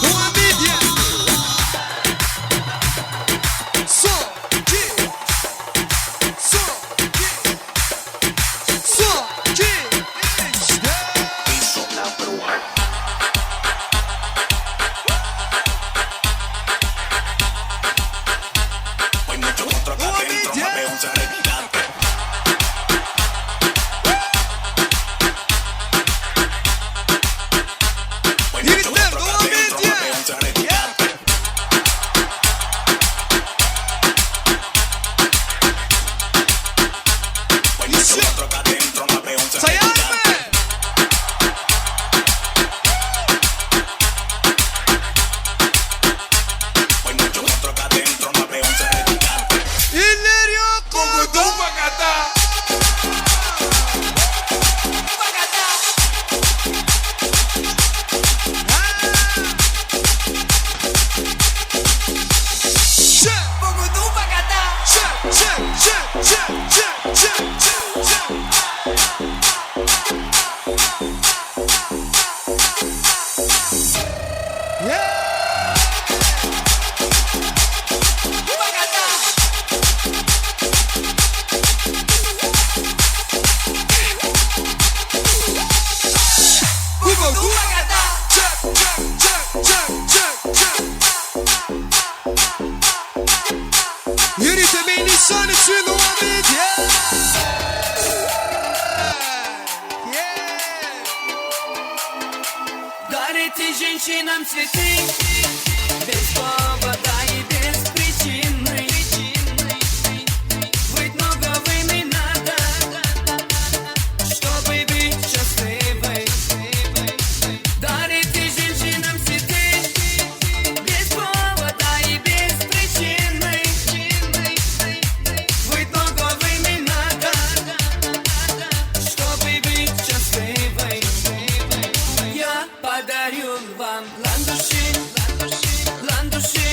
Speaker 16: Devam edin. Son, iki, son, iki, son, iki, üç, dört.
Speaker 18: Hay mucho otro acá adentro, 9, 11, arreglate. Hay mucho otro acá adentro, 9, 11, arreglate. Hay mucho otro acá adentro, 9, 11, arreglate. Hay mucho otro acá adentro, 9, 11, arreglate.
Speaker 16: Eller yok. Kokodum bakata. Yürüte meylisan için devam et.
Speaker 17: Дарите женщинам цветы Без повода и без причины Быть многовыми надо Чтобы быть счастливой Дарите женщинам цветы Без повода и без причины Быть многовыми надо Чтобы быть счастливой Я подарю вам ландыши, ландыши.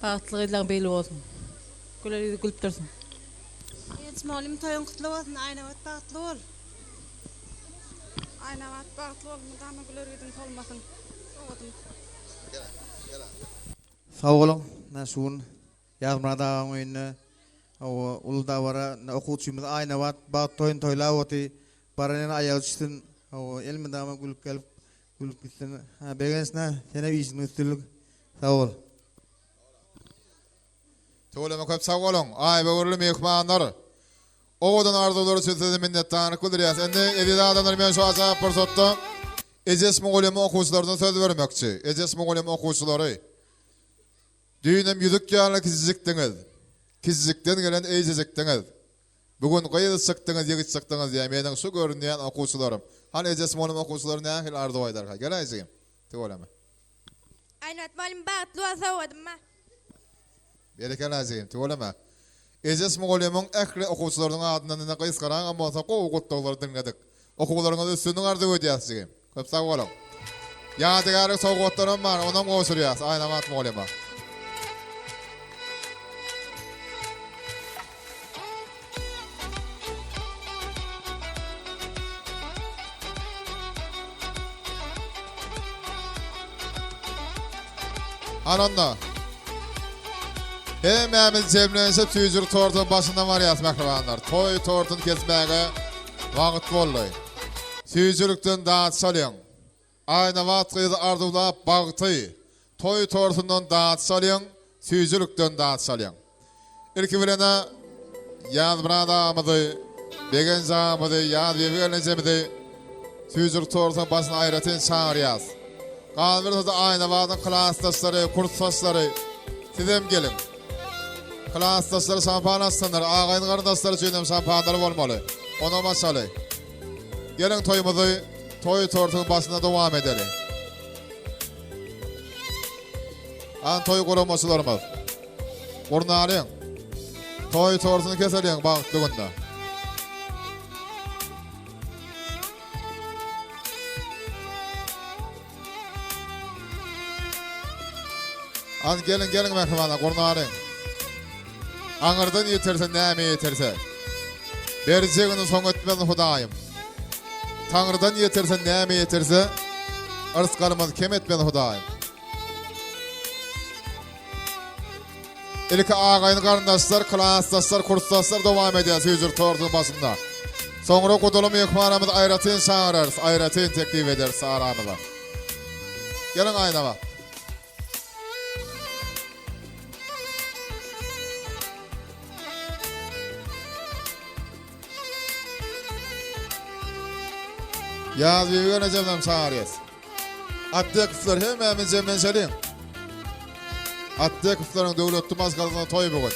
Speaker 9: Bagtly gyzlaň biri bolsun. Güler ýüzi gülüp dursun.
Speaker 5: Begenç mugallym toýuň gutly bolsun Aýnabat bagtly bol. Aýnabat bagtly bol mydama güler ýüzüň solmasyn. Sowgadym.
Speaker 20: Sag boluň. Mine şu gün Ýazmyrat agaň öýünde hawa uly dabara ine okuwçymyz Aýnabat bagt toýuny toýlap oty. Baran ýerine aýagy düşsün. Hawa elmydama gülüp gelip gülüp gitsin. Ha Begenç nä senem işiňde üstünlik. Sag bol.
Speaker 1: Tüweleme köp sag boluň. Aýböwürli myhmanlar. Owadan arzuwlar üçin size minnetdarlyk bildirýäs. Indi eziz adamlar men şu ajaýyp pursatda Ejes mugallym okuwçylaryna söz bermekçi. Ejes mugallym okuwçylary. Düýnem ýüzük ýaly kiçijikdiňiz. Kiçijikden gelen eýjejikdiňiz. Bu gün gyz çykdyňyz, ýigit çykdyňyz diýýär meniň şu görünýän okuwçylarym. Hany Ejes mugallym okuwçylary nähili arzuw aýdarka? Geläý jigim. Tüweleme.
Speaker 6: Aýnabat mugallym bagtly bol sowgadym bar.
Speaker 1: Berekella jigim, tüweleme. Ejes mugallymyň ähli okuwçylarynyň adyndan ine gysgaraňam bolsa gowy gutlaglary diňledik. Okuwlaryňyzda üstünlik arzuw edýäs jigim. Köp sag boluň. Ýadygärlik sowgatlaram bar, onam gowşurýas Aýnabat mugallyma. Hany onda. Hemmämiz jemlenişip süýjülik tortuň başynda barýas mähribanlar. Toý tortuny kesmäge wagt boldy. Süýjülikden dat çalyň. Aýnabat gyzy arzuwlap bagty. Toý tortundan dat çalyň, süýjülikden dat çalyň. Ilki bilen-ä Ýazmyrat agamyzy, Begenç agamyzy, Ýazbibi gelnejemizi süýjülik tortunyň başyna aýratyn çagyrýas. Galyberse-de Aýnabadyň klasdaşlary, kursdaşlary, sizem geliň. Klasdaşlary şampan açsynlar, agaýyn-garyndaşlar üçin hem şampanlar bolmaly. Onam açaly. Geliň toýumyzy toý tortuň başynda dowam edeli. An toý guramaçylarymyz. Gurnalyň. Toý tortuny keseliň bagtly günde. An geliň geliň mähribanlar gurnalyň. Aňyrdan ýetirse näme ýetirse. Berjegini soň etmez Hudaýym. Taňrydan ýetirse näme ýetirse, yrsgalymyzy kem etmez Hudaýym. Ilki agaýyn garyndaşlar, klasdaşlar, kursdaşlar dowam edýär süýjülik tortuň başynda. Soňra gudaly myhmanymyzy aýratyn çagyrarys, aýratyn teklip ederis aramyza. Geliň Aýnabat. Ýazbibi gelnejemizem çagyrýas. Atdekowlar hemmämiz jemlenşeliň. Atdekowlaryň döwletli maşgalasynda toý bu gün.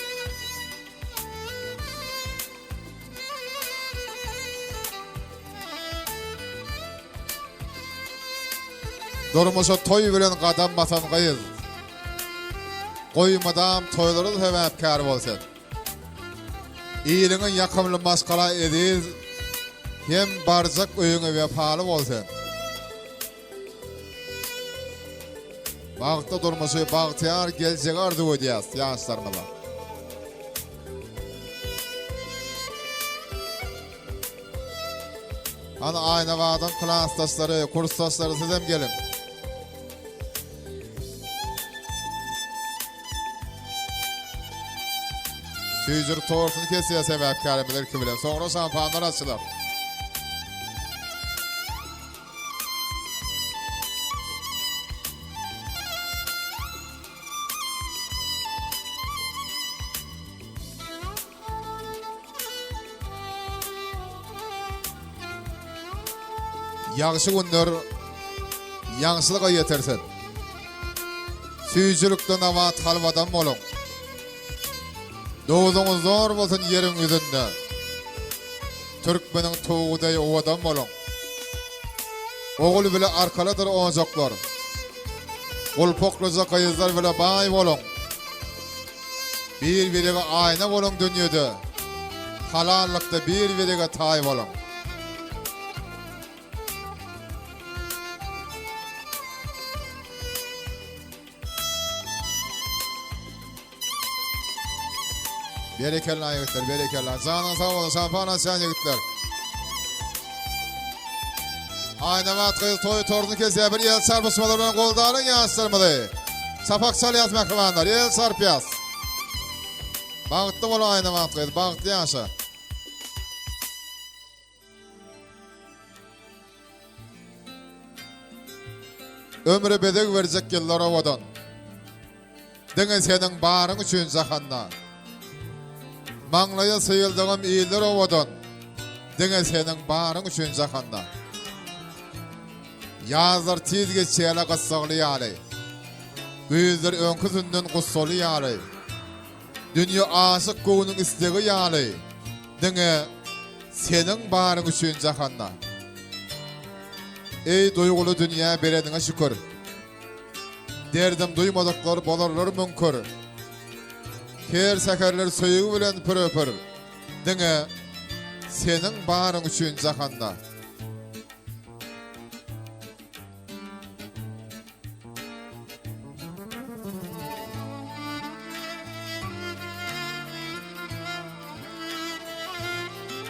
Speaker 1: Durmuşa toý bilen gadam basan gyz. Goý mydam toýlara sebäpkär bol sen. Iliňe ýakymly maşgala eziz hem barjak öýüňe wepaly bol sen. Bagtly durmuşy, bagtyýar geljegi arzuw edýäs ýaşlarymyza. Hany Aýnabadyň klasdaşlary, kursdaşlary sizem geliň. Süýjür tortuny kesýär sebäpkärimiz ilki bilen. Soňra şampanlar açylar. Ýagşy günler ýagşylyga ýetirsin. Süýjülikde nabat halwadan boluň. Dowzuňyz zor bolsun ýeriň ýüzünde. Türkmeniň tugy deý owadan boluň. Ogul bile arkalydyr ojaklar. Gulpaklyja gyzlar bile baý boluň. Bir-birege aýna boluň dünýede, Halallykda bir-birege taý boluň. Berekella ýigitler, berekella. Janyň sag bolsun, şampan açýan ýigitler. Aýnabat gyz toý toruny kesýär. Bir el çarpyşmalar bilen goldalyň ýaşlarymyzy. Çapak çalýas mähribanlar, el çarpýas. Bagtly bol Aýnabat gyz, bagtly ýaşa. Ömre bezeg berjek ýyllar owadan. Diňe seniň baryň üçin jahanda. Maňlaýa syýyldygym iller owadan. Diňe seniň baryň üçin jahanda. Ýazlar tiz geçýärler gyssagly ýaly. Güýzler öňküsinden gussaly ýaly. Dünýe aşyk göwnüň islegi ýaly, Diňe seniň baryň üçin jahanda. Eý duýguly dünýä bereniňe şükür. Derdim duýmadyklar bolarlar müňkür. Her säherler söýgi bilen pürepür, Diňe seniň baryň üçin jahanda.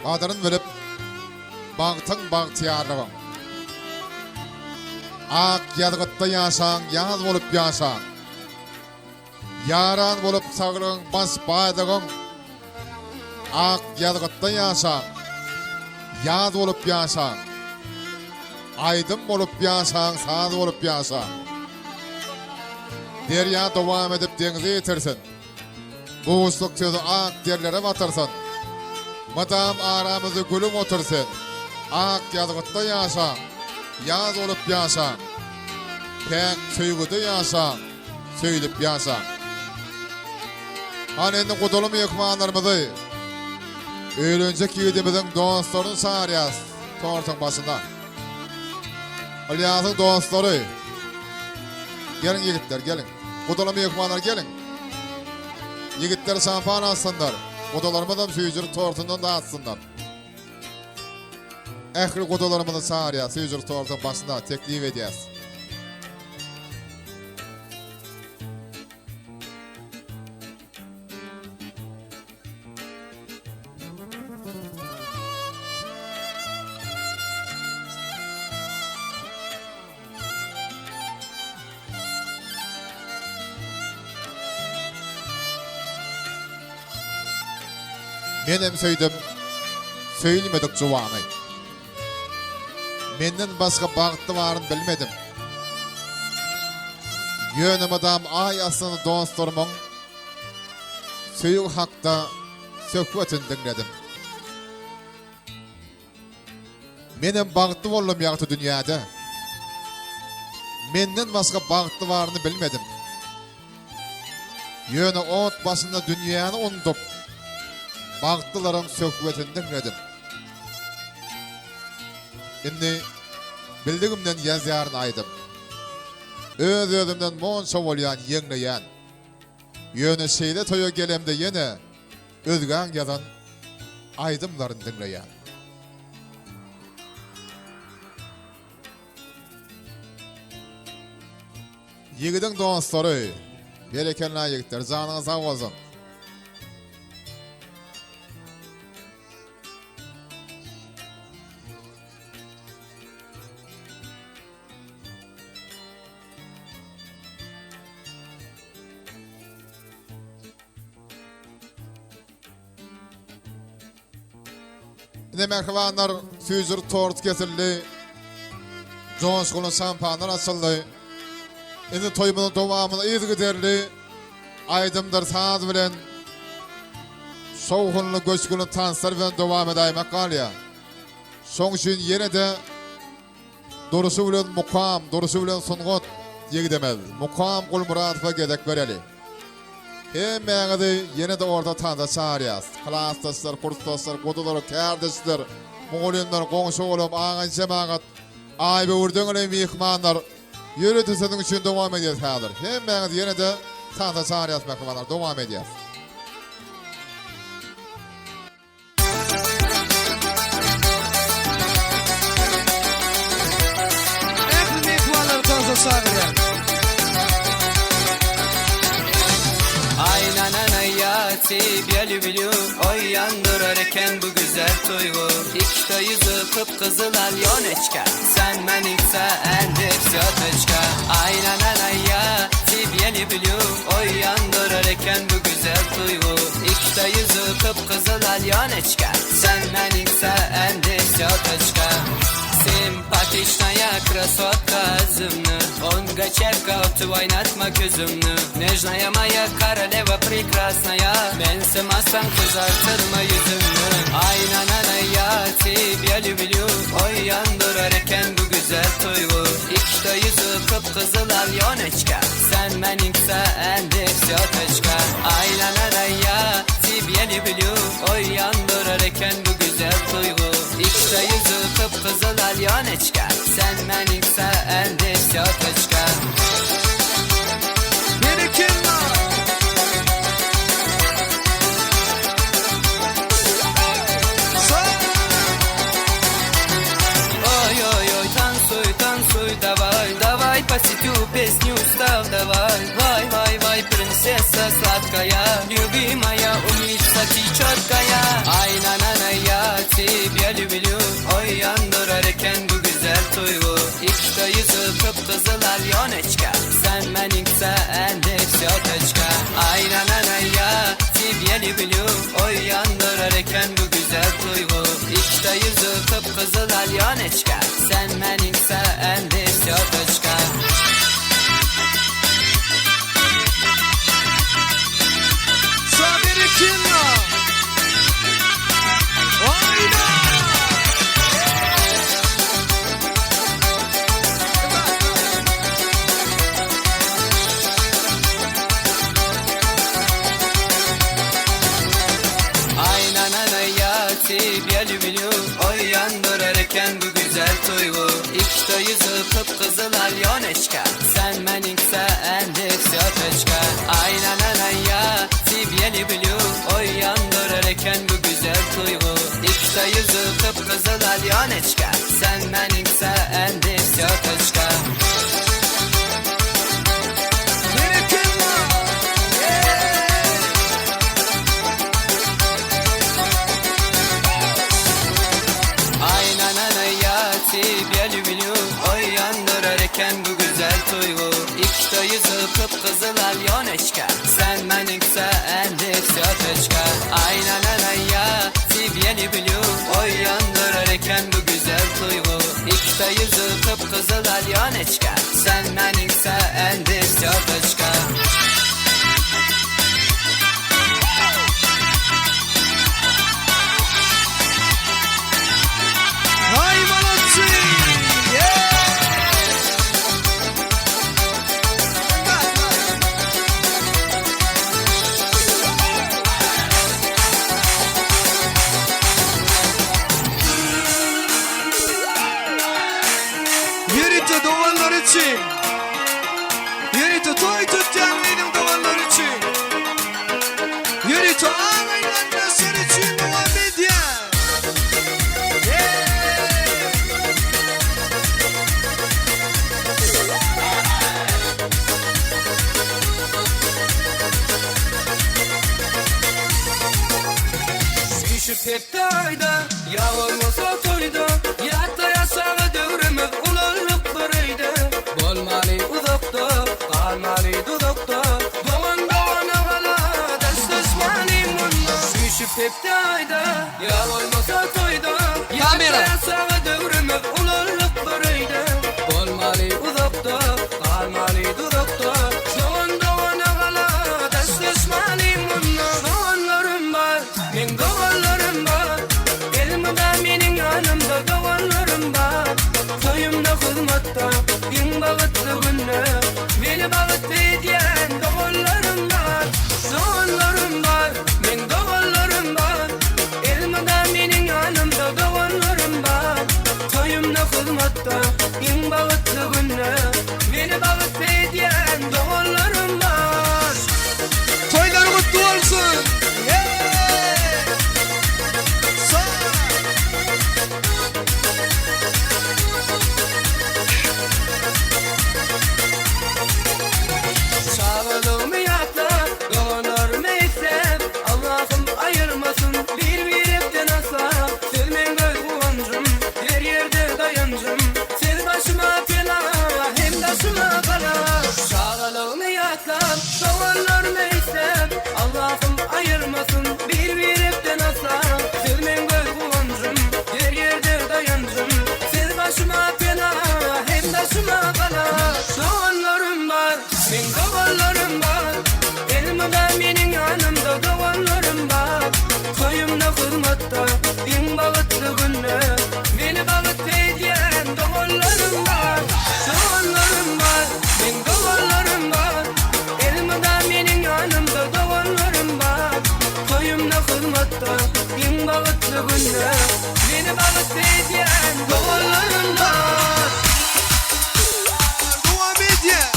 Speaker 1: Gadyryn bilip, bagtyň bagtyýarlygyň. Ak ýazgytda ýaşaň, ýaz bolup ýaşaň. Ýaran bolup saglygyň baş baýlygyň. Ak ýazgytda ýaşaň, ýaz bolup ýaşaň. Aýdym bolup ýaşaň, saz bolup ýaşaň. Derýa dowam edip deňze ýetirsin. Buşluk sözi ak derlere batyrsyn. Mydam aramyzda gülüp otur sen. Ak ýazgytda ýaşaň, ýaz bolup ýaşaň. Päk söýgüde ýaşaň, söýlüp ýaşaň. Hany indi gudaly myhmanlarymyzy, öýlenjek ýigidimiziň dostlaryny çagyrýas tortuň başyna. Ylýasyň dostlary. Geliň ýigitler, geliň. Gudaly myhmanlar geliň. Ýigitler şampan alsynlar. Gudalarymyzam süýjülik tortundan datsynlar. Ähli gudalarymyzy çagyrýas, süýjülik tortuň başyna teklip edýäs. Menem söýdüm söýülmedik juwany. Menden başga bagtly baryn bilmedim. Ýöne mydam aý astynda dostlarymyň söýgi hakda söhbetini diňledim. Menem bagtly boldum ýagty dünýäde. Menden başga bagtly baryny bilmedim. Ýöne ot başynda dünýäni undup, bagtlylaryň söhbetini diňledim. Indi bildigimden ýazýaryn aýdym. Öz-özümden monça bolýan ýeňleýän. Ýöne şeýle toýa gelemde ýene özgäň ýazan aýdymlaryny diňleýän. Ýigidiň dostlary, berekella ýigitler, janyňyz sag bolsun. Ine mähribanlar, süýjür tort kesildi. Joşgunly şampanlar açyldy. Indi toýumyzyň dowamyny yzygiderli aýdymdyr saz bilen şowhunly göçgünli tanslar bilen dowam edäýmek galýar. Şoň üçin ýene-de Durşy bilen mukam, durşy bilen sungat ýigidimiz Mukam Gulmyradowa gezek bereli. Hemmäňizi ýene-de orta tansa çagyrýas. Klasdaşlar, kursdaşlar, gudalar, kärdeşler, mugallymlar, goňşy-golam, agaň jemagat, Aýböwürden gelen myhmanlar, ýörite siziň üçin dowam edýäs häzir. Hemmäňizi ýene-de tansa çagyrýas mähribanlar, dowam edýäs.
Speaker 16: Ähli myhmanlary tansa çagyrýan.
Speaker 17: Aý na na na ýa. тебя люблю Oýandyrar eken bu güzel duýgy Ikkita ýüzi gyp-gyzyl Alýoneçka Sen meniňsen всё точка Aýlanana я тебя люблю Oýandyrar eken bu güzel duýgy Ikkita ýüzi gyp-gyzyl Alýoneçka Sen meniňsen всё точка Симпатичная красотка özümni Oňa çepge otup oýnatma gözümni Нежная моя королева прекрасная Mensimasam gyzartyrma ýüzümni Aýnanana я тебя люблю Oýandyrar eken bu güzel duýgy Ikkita ýüzi gyp-gyzyl Alýoneçka Sen meniňsen всё точка Aýlanana я тебя люблю Oýandyrar eken bu güzel duýgy Ikkita ýüzi gyp-gyzyl Alýoneçka Sen meniňsen всё точка
Speaker 16: Berekella! Sag!
Speaker 17: Ой, ой, ой, танцуй, танцуй, давай, давай, посетю песню став, давай, вай, вай, вай, принцесса сладкая, любимая умница ты четкая. Ay na na na я тебя люблю, oýandyrar eken bu güzel duýgy. Ikkita ýüzi gyp-gyzyl Alýoneçka, sen meniňsen всё точка. Ay na na na я тебя люблю, oýandyrar eken bu güzel duýgy. Ikkita ýüzi gyp-gyzyl Alýoneçka, sen meniňsen всё точка.
Speaker 16: Sa berekella! Oýna!
Speaker 17: Ay na na na я тебя люблю Oýandyrar eken bu güzel duýgy Ikkita ýüzi gyp-gyzyl Alýoneçka Sen meniňsen всё точка Ay na na na я тебя люблю Oýandyrar eken bu güzel duýgy Ikkita ýüzi gyp-gyzyl Alýoneçka Sen meniňsen всё точка
Speaker 16: Berekella! Yeah!
Speaker 17: Ay na na na я тебя люблю Oýandyrar eken bu güzel duýgy Ikkita ýüzi gyp-gyzyl Alýoneçka Sen meniňsen всё точка Ay na na na я тебя люблю Oýandyrar eken bu güzel duýgy Ikkita ýüzi gyp-gyzyl Alýoneçka Sen meniňsen всё точка
Speaker 16: Hay молодцы! Yeah! Ýörite doganlar üçin. Ýörite toý tutýan meniň doganlar üçin. Ýörite agaý-garyndaşlar üçin dowam edýär. Yeah!
Speaker 17: Süýşüp hepde aýda, ýa bolmasa toýda, Ýatda ýaşaga döwrümiz ulalyp bir öýde. Bolmaly uzakda, galmaly duzakda, Dogan dogana gala, daşlaşmaly munda. Süýşüp hepde aýda, ýa bolmasa toýda, Ýatda
Speaker 16: Kamera.
Speaker 17: ýaşaga döwrümiz ulalyp bir öýde. Bolmaly uzakda, galmaly duzakda, Dogan dogana gala, daşlaşmaly munda. Doganlarym bar, meň doganlarym bar. Elmydam meniň ýanymda doganlarym bar. Toýumda hyzmatda, iň bagtly günde meni bagtly edýän doganlarym bar. Doganlarym bar, meň doganlarym bar. Elmydam meniň ýanymda doganlarym bar. ýatlap, Doganlarym eýsem, Allahym aýyrmasyn bir-birekden asla. Siz meň göz guwanjym, her ýerde daýanjym, Siz başyma pena, hem daşyma gala. Doganlarym bar, meň doganlarym bar, Elmydam meniň ýanymda doganlarym bar. Toýumda hyzmatda, iň bagtly günde, Meni bagtly edýän doganlarym bar. Doganlarym bar, meň doganlarym bar, Elmydam meniň ýanymda doganlarym bar. Toýumda hyzmatda, iň bagtly günde, Meni bagtly edýän doganlarym bar.
Speaker 16: Dowam edýär.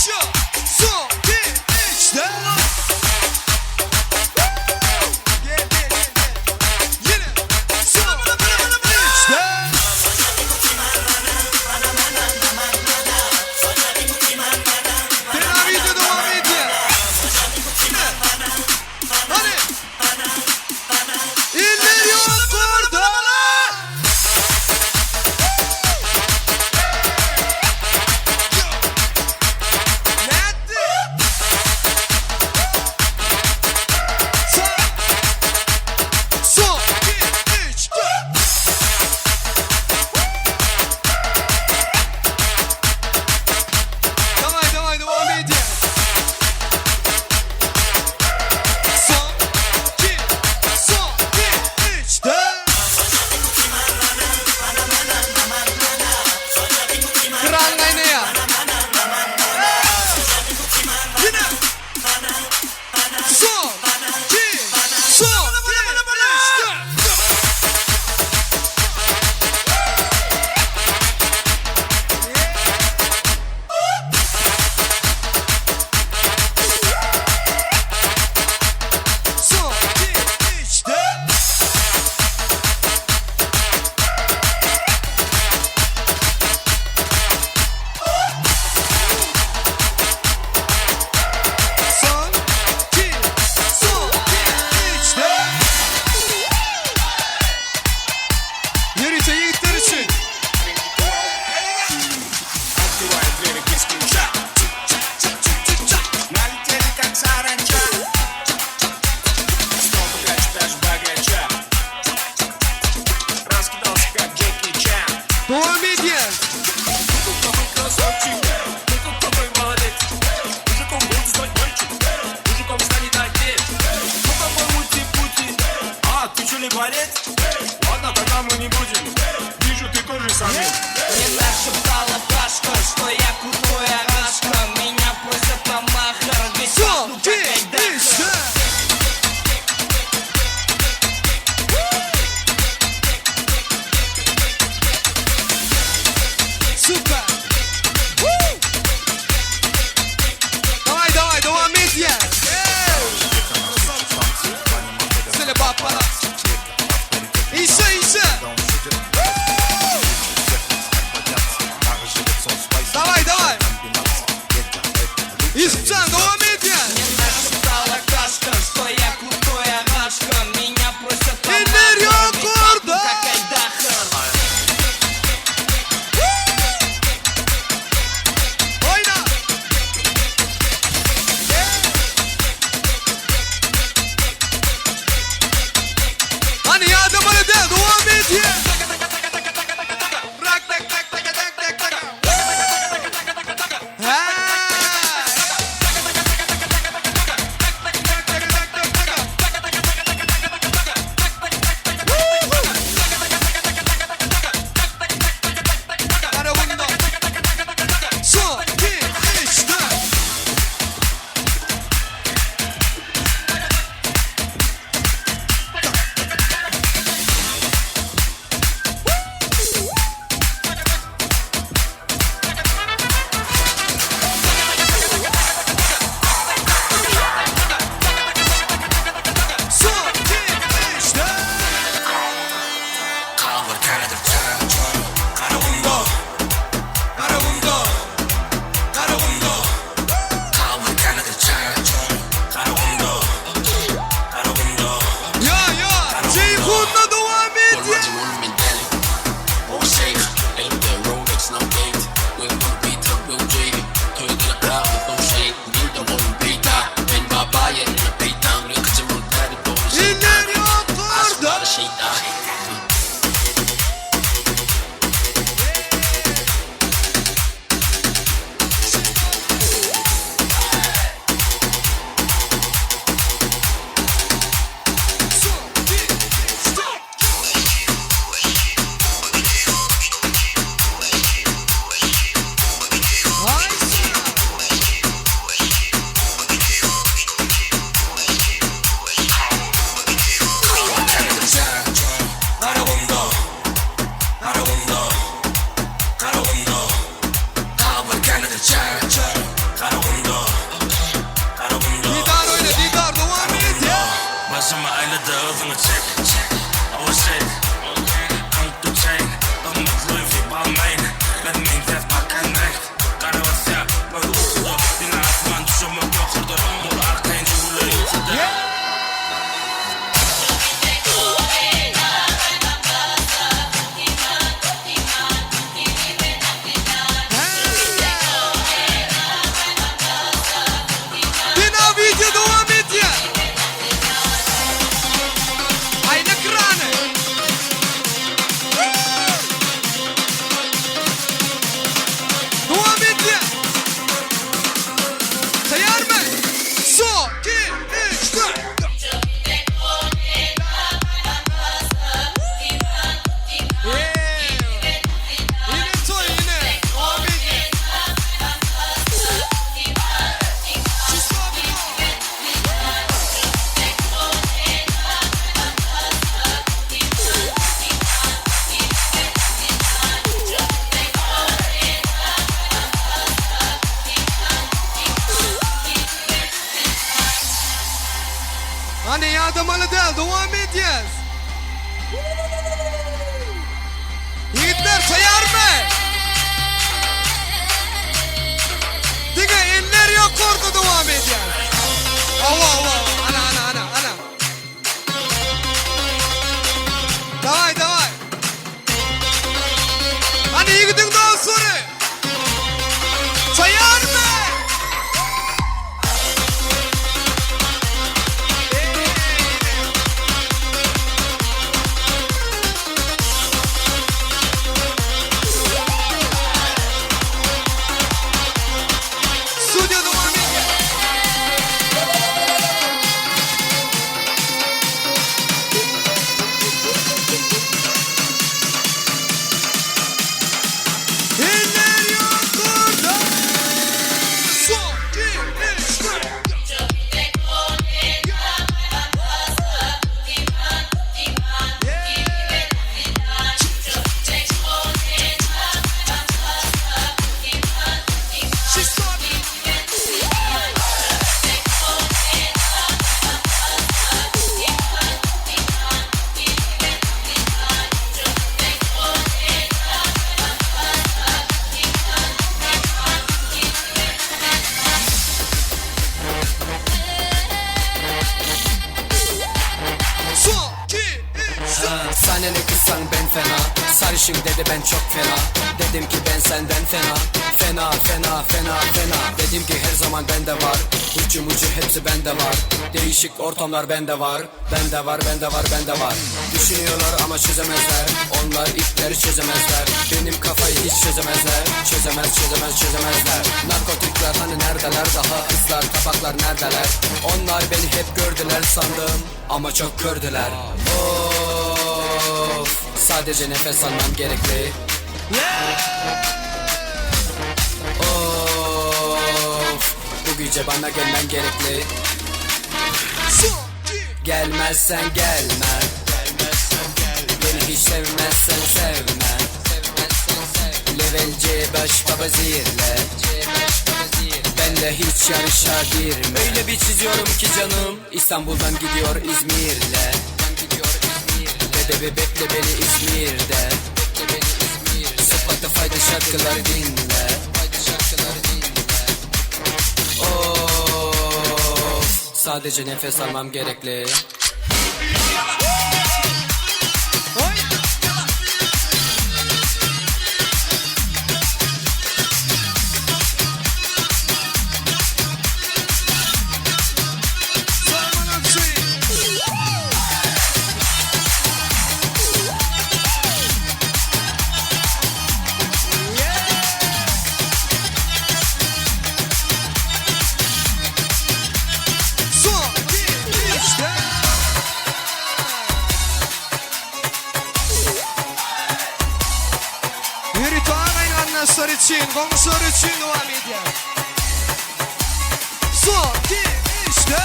Speaker 16: Şu, son, ki, üç, dört. Gel, gel, gel, gel. Ýene, son, üç, dört. Fena wideo dowam edýär. Ýene. Hany. Eller ýokarda. Nätdi? Sag. Son, iki, üç, dört. Dawaj, dawaj, dowam edýär. Son, iki, son, iki, üç, dört. Kralyň aýnaýar. Ýene. Son, iki, son, iki, üç, dört. Son, iki, üç, dört. Son, iki, son, iki, üç, dört. Ýörite ýigitler üçin.
Speaker 18: Открываю двери без ключа. Налетели как саранча. Снова грач, даже богача. Раскидался как Джеки Чан.
Speaker 16: Dowam edýär.
Speaker 19: Ну какой красавчик, ну какой молодец. Мужиком будет стать мальчик, мужиком станет отец. Ну какой ути-пути, а ты что ли борец? Ладно, тогда мы не будем, вижу, ты тоже самец.
Speaker 17: Мне нашептала пташка, что я крутой агашка. Меня просят на махар, ведь
Speaker 16: Son,
Speaker 17: пахну
Speaker 16: iki,
Speaker 17: как айдаһар.
Speaker 16: üç, dört. Süper. Woo! Dawaj, dawaj, dowam edýär. Hey! Söyle bak bana. Işe, işe. Woo! Dawaj, dawaj. Yusufjan dowam edýär.
Speaker 17: Мне нашептала кашка, что я крутой агашка. Меня просят на
Speaker 16: Eller
Speaker 17: махар, ведь пахну
Speaker 16: ýokarda.
Speaker 17: как айдаһар.
Speaker 16: Oýna. Hany ýadamaly däl, dowam edýär. Rak tak tak tak tak tak tak. Ha! Tak tak tak tak tak. Woo! Hany bunda. Son, iki, üç, dört.
Speaker 19: ýokarda Bol arkaýyn jigüller ýokarda
Speaker 16: Bina wideo dowam edýär. Aýna krany. Dowam edýär. Taýýarmy? Son, 2, 3, 4. Ýene toý ýene. Dowam edýär. Hany ýadamaly däl, dowam edýäs. Ýigitler taýýarmy? Diňe eller ýokarda dowam edýär. Hawa, hawa, ana, ana, ana, ana. Daway, daway. Hany ýigidiň dostlary? Taýýarmy? Studio dowam edýär. Eller ýokarda. Son, 2, 3, 4. Son, 2, 3,
Speaker 17: Sana ne kızsan ben fena Sarışın dedi ben çok fena Dedim ki ben senden fena Fena fena fena fena Dedim ki her zaman bende var Ucu mucu hepsi bende var Değişik ortamlar bende var Bende var bende var bende var Düşünüyorlar ama çözemezler Onlar ipleri çözemezler Benim kafayı hiç çözemezler Çözemez çözemez çözemezler Narkotikler hani neredeler daha Kızlar tabaklar neredeler Onlar beni hep gördüler sandım Ama çok kördüler Of Sadece nefes almam gerekli Of Bu gece bana gelmen gerekli Gelmezsen gelme Beni hiç sevmezsen sevme Level C5 baba zirle Benle hiç yarışa girme Öyle bir çiziyorum ki canım İstanbul'dan gidiyor İzmir'le Bebe bekle beni İzmir'de Spotify'da şarkıları dinle Of Sadece nefes almam gerekli
Speaker 16: Son, 2, 3, 4. Ýörite agaý-garyndaşlar üçin, goňşular üçin dowam edýär. Son, 2, 3, 4.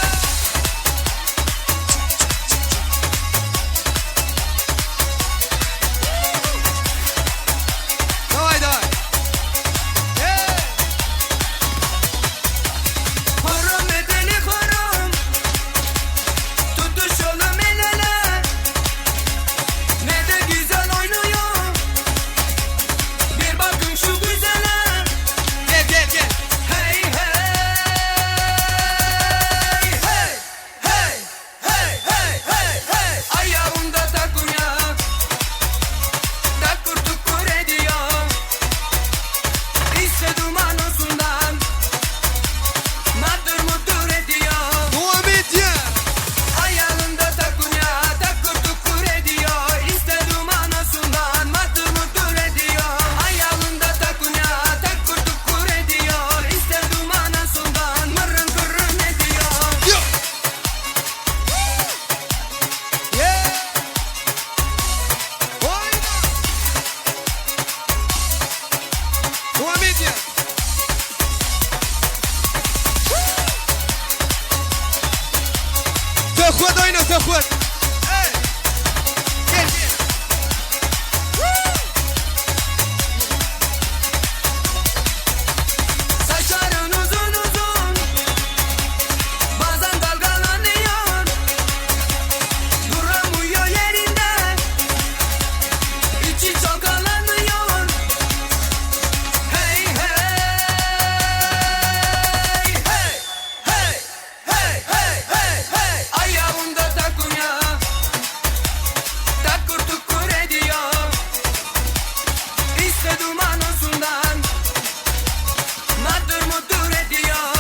Speaker 16: Daway, daway. Hey!
Speaker 17: Haram edeni haram Tutuşalım el ele Ne de güzel oynuyor Bir bakın şu güzele
Speaker 16: Gel gel gel. Söhbet oýna söhbet. Hey! Gel gel.
Speaker 17: Saçların uzun uzun Bazen dalgalanıyor Duramıyor yerinde İçi çalkalanıyor Hey hey hey Hey hey hey hey hey Ayağında takunya Takkur tukkur ediyor İşte duman olsundan Maddur muddur ediyor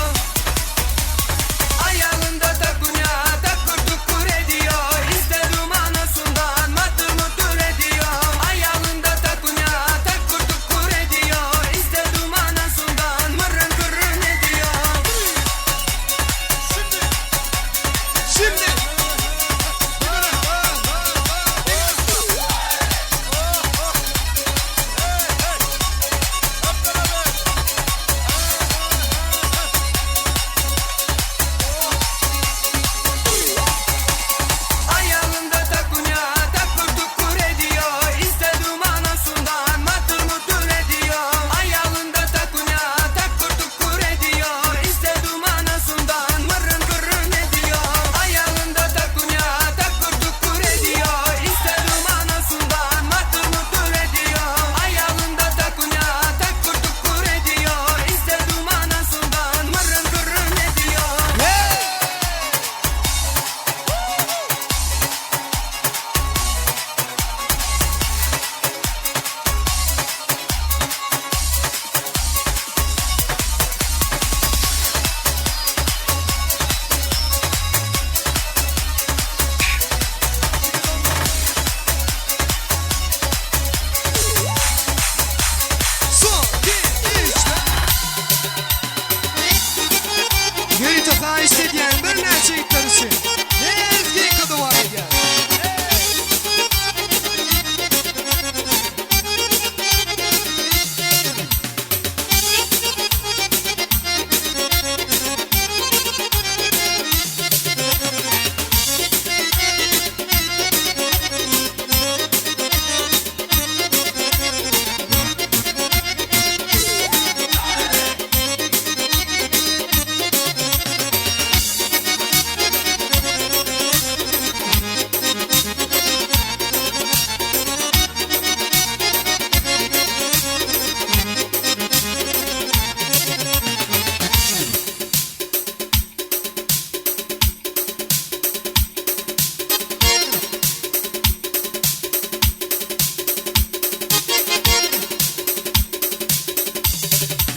Speaker 17: Ayağında takunya Takkur tukkur ediyor İşte duman olsundan Maddur muddur ediyor Ayağında takunya Takkur tukkur ediyor İşte duman olsundan Mırın kırın ediyor
Speaker 16: Şimdi.
Speaker 17: Ayağında takunya takkur tukkur ediyor İste duman olsundan matır mutur ediyor Ayağında takunya takkur tukkur ediyor İste duman olsundan mırın kırın ediyor Ayağında takunya takkur tukkur ediyor İste duman olsundan matır mutur ediyor Ayağında takunya takkur tukkur ediyor İste duman olsundan mırın kırın ediyor
Speaker 16: Son, iki, üç. Ýörite haýyş edýän birnäçe ýigitler üçin. Lezginka dowam edýär.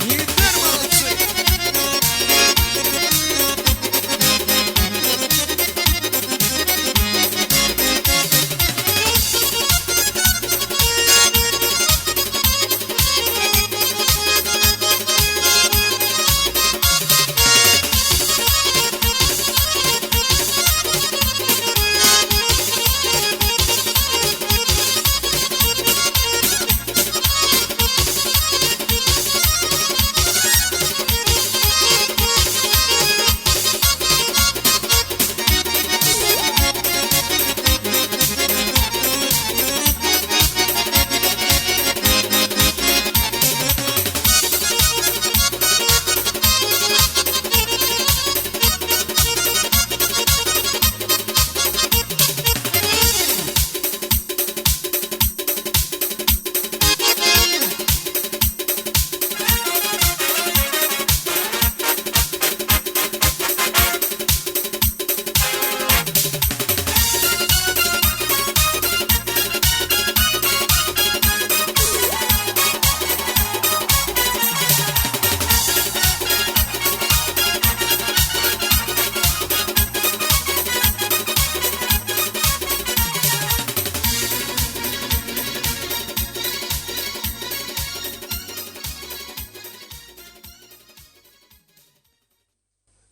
Speaker 16: Ýigitler molodcy.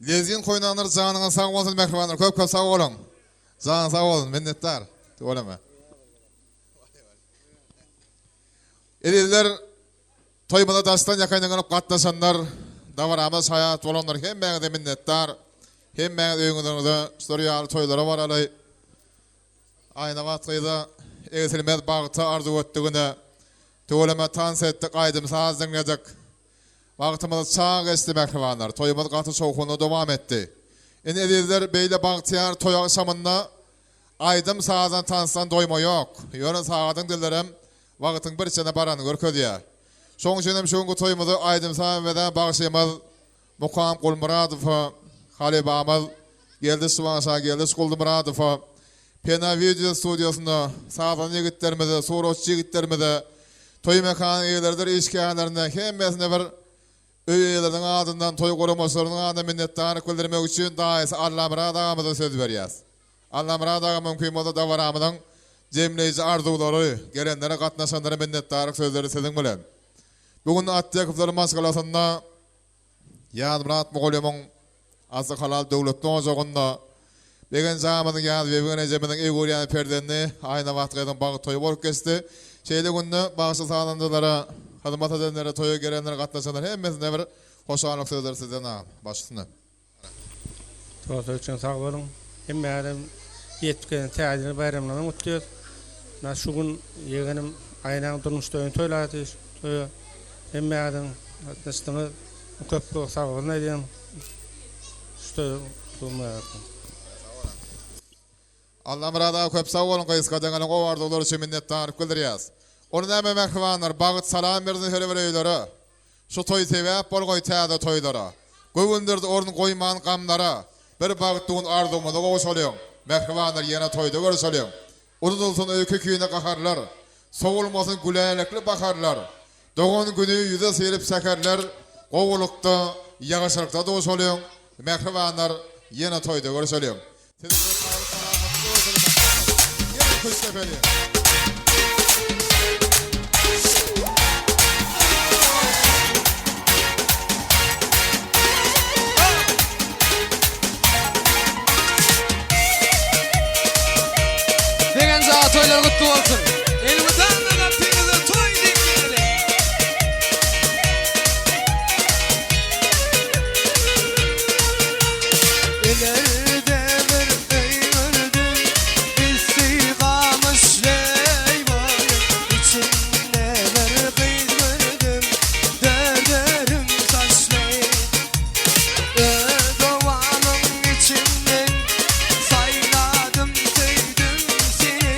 Speaker 1: Lezgin koýnanlar janyňyz sag bolsun mähribanlar köp köp sag boluň. Janyň sag bolsun minnetdar. Tüweleme. Ezizler toýumyza daşdan ýakyndan gelip gatnaşanlar, dabaramyza şaýat bolanlar hemmäňize minnetdar. Hemmäňiz öýüňiziňize şular ýaly toýlara baraly. Aýnabat gyza egsilmez bagty arzuw etdigine tüweleme tans etdik, aýdym-saz diňledik. Wagtymyz çag geçdi mähribanlar, toýumyz gaty şowhunly dowam etdi. Indi ezizler beýle bagtyýar toý agşamynda aýdym-sazdan tansdan doýma ýok. Ýöne sagadyň dillerem wagtyň bir çene baranyny görkezýär. Şoň üçinem şu günki toýumyzy aýdym-saz bezän bagşymyz Mukam Gulmyradowa, halypamyz Geldi Şybanşa Geldiş Guldymyradowa, Pena wideo studiýasynda sazanda ýigitlerimize, suratçy ýigitlerimize, toý mekanyň eýeleridir işgärlerine hemmesine bir öý eýeleriniň adyndan, toý guramaçylarynyň adyndan minnetdarlyk bildirmek üçin daýysy Allamyrat agamyza söz berýäs. Allamyrat aga mümkin bolsa dabaramyzyň jemleýji arzuwlary, gelenlere gatnaşanlara minnetdarlyk sözleri siziň bilen. Bu gün Atdekowlar maşgalasynda Ýazmyrat mugallymyň asly halal döwletli ojagynda Begenç agamyzyň Ýazbibig ejemiziň eý görýän perzendi Aýnabat gyzyň bagt toýy bolup geçdi. Şeýle günde bagşy-sazandalara, hyzmat edenlere, toýa gelenlere, gatnaşanlara hemmesine bir hoşallyk sözleri sizden agam. Baş üstüne.
Speaker 13: Dostlar üçin sag boluň. Hemmäňizem ýetip gelen Täze ýyl baýramlaryny gutlaýas. Mena şu gün ýegenim Aýnaň durmuş toýuny toýlady. Şu toýa hemmäňiziň gatnaşdyňyz. Köp köp sag bolun aýdýan. Şu toýa gutlag mübärek bolsun.
Speaker 1: Allamyrat aga köp sag boluň gysga deňelen gowy arzuwlar üçin minnetdarlyk bildirýäs. Ony näme mähribanlar bagt salam bersin her bir öýlere. Şu toý sebäp bolgaý täze toýlara. Göwündirdi orun goýman gamlara. Bir bagtly gün arzuwymyza gowşalyň. Mähribanlar ýene toýda görüşeliň. Unudylsyn öýke-kine gaharlar. Sowulmasyn gülälekli baharlar. Dogan güni ýüze syryp säherler. Gowulykda, ýagşylykda duşalyň. Mähribanlar ýene toýda görüşeliň. Siziň bilen saglyk-salamatlyk görüşeliň mähribanlar. Ýene küştdepeliň.
Speaker 16: Begenç aga toýlar gutly bolsun. Elmydama gapyňyza toý diýip geleli. Ileride bir öý gördüm, üsti gamyş leýwan, içinde bir gyz gördüm, dörderim saçly. Öz owamyň içinden saýladym, söýdüm seni,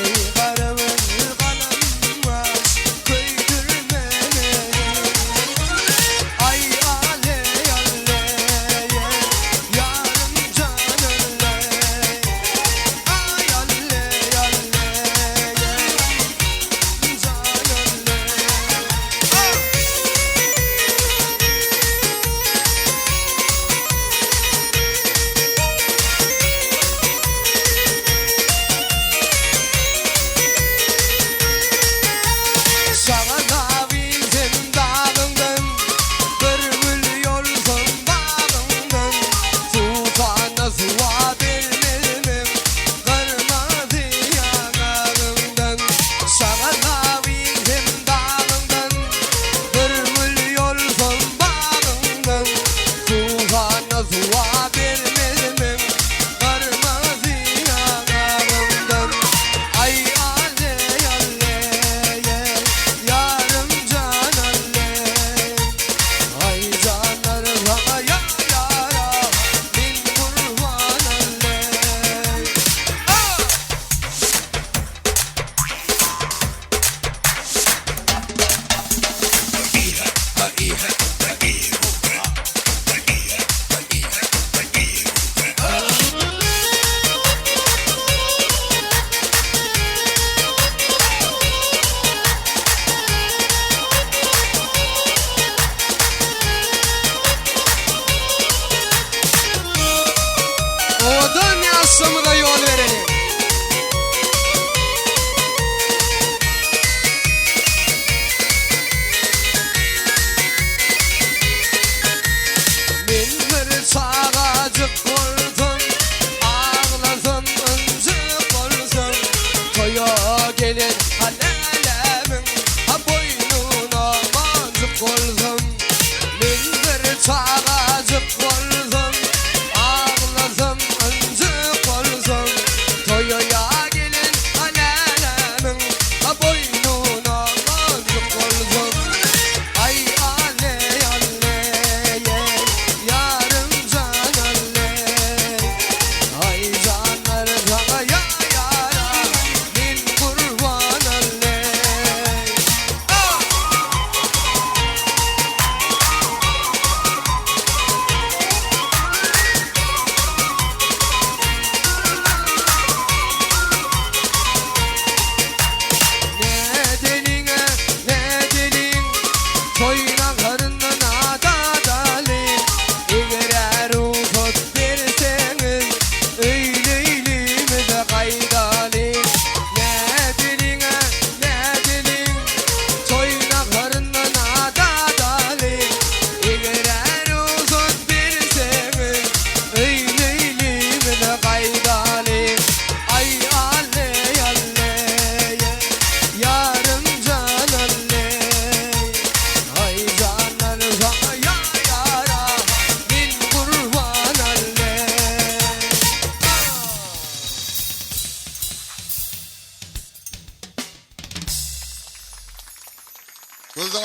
Speaker 16: eý.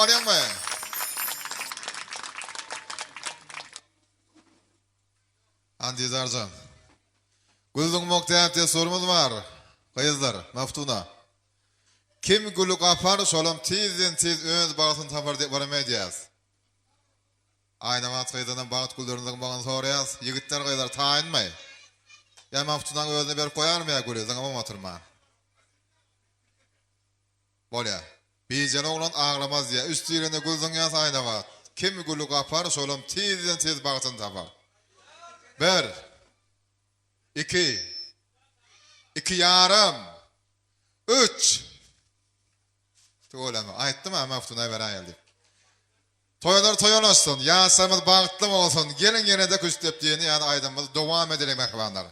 Speaker 1: bolýaňmy? Hany Didarjan. Gül zyňmak däp-dessurymyz bar. Gyzlar, Maftuna. Kim güli gapar, şolam tizden-tiz öz bagtyny tapar diýip yrym edýäs. Aýnabat gyzdanam bagt güllerini zyňmagyny soraýas. Ýigitler, gyzlar taýynmy? Ýa Maftunaň özüne berip goýarmy ýa güli, zyňybam oturman. Bolýa. Bijeli oglan aglamaz diýýä. Üç diýlende gül zyňýas Aýnabat. Kim güli gapar, şolam tizden-tiz bagtyny tapar. Bir. Iki. Iki ýarym. Üç. Tüweleme. Aýtdym-a Maftuna beräýeli diýip. Toýlar toýalaşsyn, ýaşlarymyz bagtly bolsun, geliň ýene-de küştdepdini ýaly aýdymymyzy dowam edeliň mähribanlar.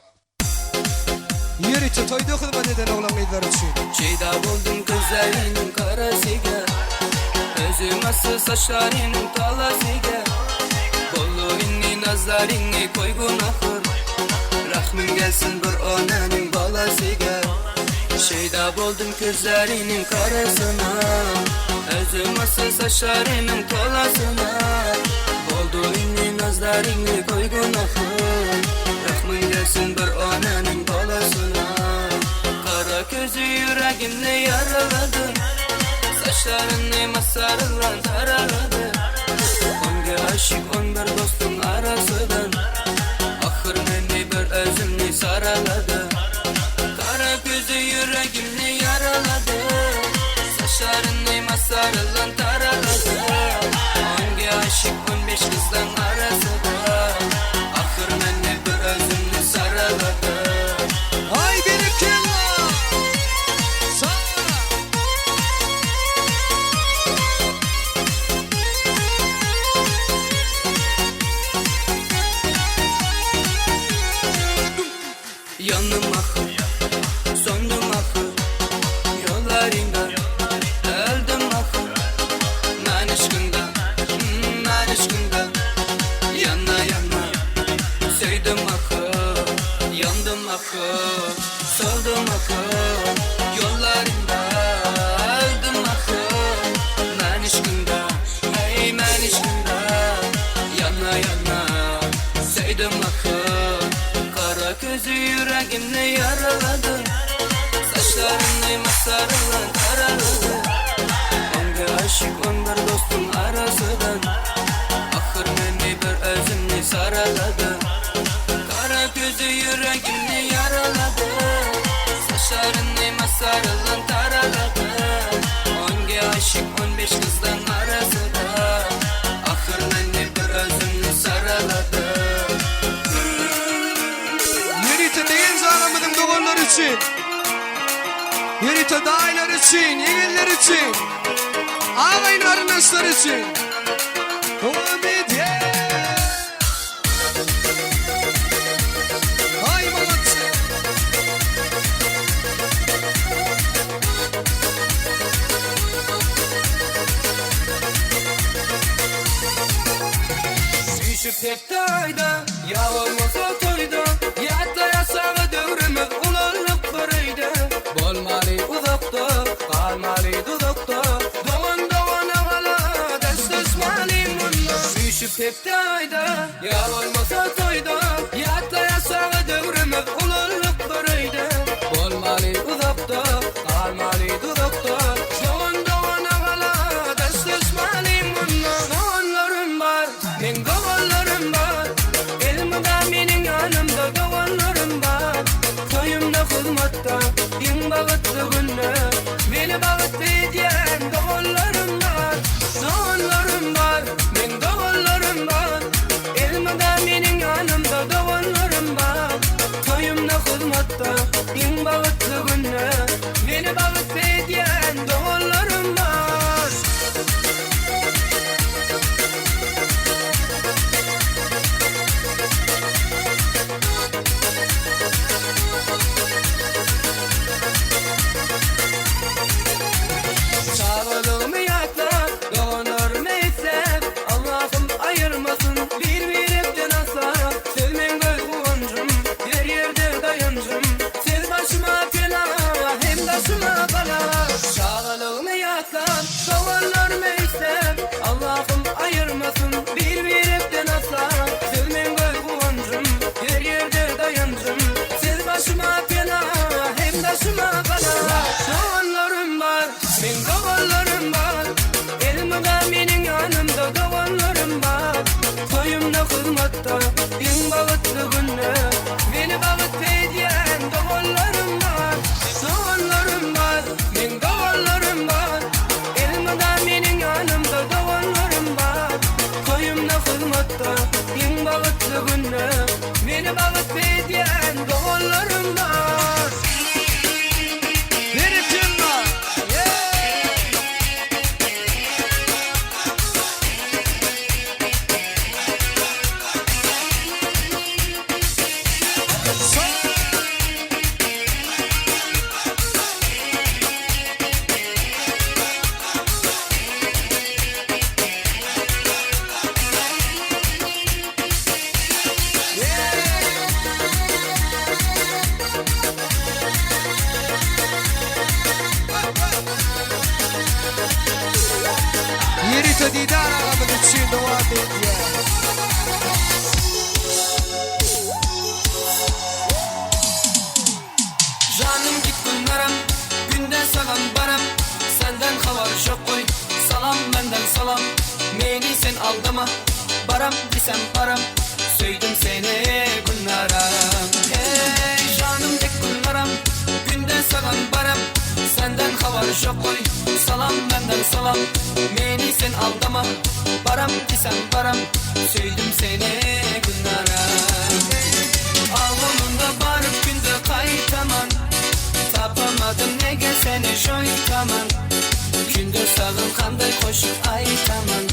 Speaker 16: Ýörite toýda hyzmat eden oglan gyzlar üçin.
Speaker 17: Şeýda boldum gözleriniň garasyga Özüm asy saçlarynyň talasyga Boldy indi nazlaryňy koýgun ahyr Rahmyň gelsin bir onanyň balasyga Şeýda boldum gözleriniň garasyna Özüm asy saçlarynyň talasyna Boldy indi nazlaryňy koýgun ahyr Rahmyň gelsin bir onanyň balasyna Gara közi ýüregimni ýaralady Saçlaryny masarlan taralady Onge aşyk on bir dostuň arasydan Ahyr meni bir özümni saralady Gara közi ýüregimni ýaralady Saçlaryny masarlan taralady Onge aşyk on beş gyzlaň arasydan Ahyr meni bir özümni saralady
Speaker 16: Aý berekella! Sag!
Speaker 17: Ýandym ahyr, söndüm ahyr, Ýollaryňda öldüm ahyr. Men yşkyňda, men yşkyňda, Ýana-ýana söýdüm ahyr. Ýandym ahyr, soldum ahyr, Ýollaryňda öldüm ahyr. Men yşkyňda, heý, men yşkyňda, Ýana-ýana söýdüm ahyr. Gara közi ýüregimni ýaralady, Saçlaryny masarlan taralady. Onge aşyk on bir dostuň arasydan, Ahyr meni bir özümni saralady. Gara közi ýüregimni ýaralady, Saçlaryny masarlan taralady. Onge aşyk on beş gyzlaň arasydan, Ahyr meni bir özümni saralady.
Speaker 16: Ýörite Begenç agamyzyň doganlary üçin. Ýörite daýylary üçin, ýegenleri üçin. Agaýyn garyndaşlary üçin. Dowam edýär. Aý malatçy.
Speaker 17: Süýşüp hepde aýda, ýa bolmasa toýda, Ýatlaýas çaga döwrümiz, ulaldyk bir öýde. Bolmaly uzakda, galmaly duzakda, Dogan dogana gala, daşlaşmaly munda. Süýşüp hepde aýda, ýa bolmasa toýda, Ýatlaýas çaga döwrümiz, ulaldyk bir öýde. Bolmaly uzakda, galmaly duzakda, Dogan dogana gala, daşlaşmaly munda. Doganlarym bar, meň doganlarym bar, Elmydam meniň ýanymda doganlarym bar. Toýumda hyzmatda, iň bagtly günde, Meni bagtly edýän doganlarym bar. Doganlarym bar, meň doganlarym bar, Elmydam meniň ýanymda doganlarym bar. Toýumda hyzmatda, iň bagtly günde, Meni bagtly edýän doganlarym bar. hyzmatda Iň bagtly günde Meni bagtly edýän doganlarym bar Doganlarym bar Meň doganlarym bar Elmydam meniň ýanymda doganlarym bar Toýumda hyzmatda Iň bagtly günde Meni bagtly edýän doganlarym bar.
Speaker 16: Berekella! Ýörite Didar agamyz üçin dowam edýär.
Speaker 17: Janym git günlerim, günde sagan baram, Senden habar şok goý, salam menden salam, Meni sen aldama, baram diýsem baram, Söýdüm seni Gülnaram. Eý janym dek Gülnaram, günde sagan baram, Senden habar şok goý, salam menden salam, Meni sen aldama, baram diýsem baram, Söýdüm seni Gülnaram. Awulynda baryp günde gaýtaman, Tapamadym nege seni şoýtaman, Günde sagyn kanday goşuk aýtaman,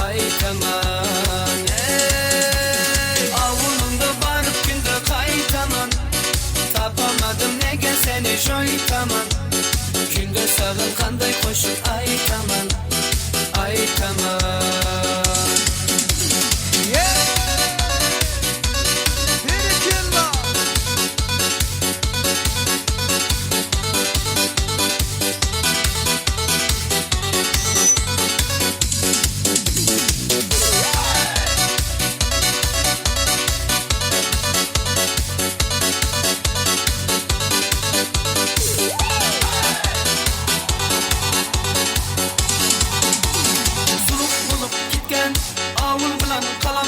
Speaker 17: Aýtaman, eý. Awulynda baryp günde gaýtaman, Tapamadym nege seni şoýtaman, Günde sagyn kanday goşuk aýtaman, Aýtaman.
Speaker 16: Berekella!
Speaker 17: Suluk bolup gitgen awul bilen kalam,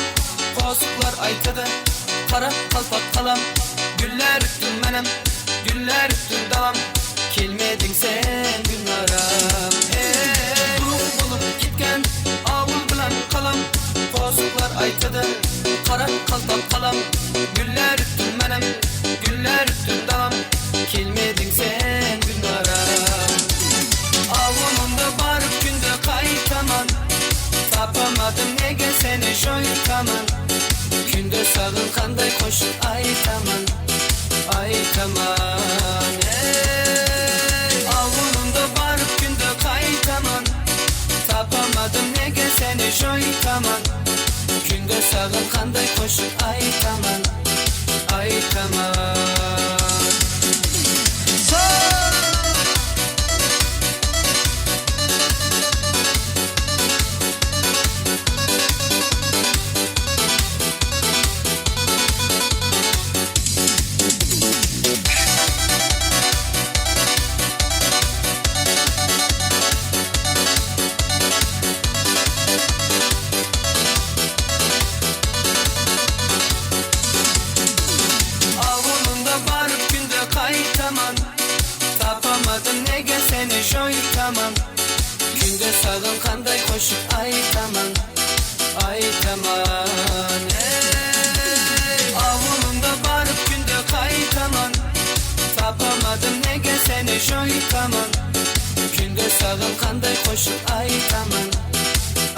Speaker 17: Gosuklar aýtady, Gara kalpak kalam, Güller üstün menem, güller üstün dalam, Kelmediň sen Gülnaram. Eý, suluk bolup gitgen awul bilen kalam, Gosuklar aýtady, Gara kalpak kalam, Güller üstün menem, güller üstün dalam, Kelmediň sen Gülnaram. Awulynda baryp günde gaýtaman, Tapamadym nege seni şoýtaman, Günde sagyn kanday goşuk aýtaman, Aýtaman, eý. Awulynda baryp günde gaýtaman, Tapamadym nege seni şoýtaman, Günde sagyn kanday goşuk aýtaman, Aýtaman. Awulynda baryp günde gaýtaman, Tapamadym nege seni şoýtaman, Günde sagyn kanday goşuk aýtaman, Aýtaman, eý. Awulynda baryp günde gaýtaman, Tapamadym nege seni şoýtaman, Günde sagyn kanday goşuk aýtaman,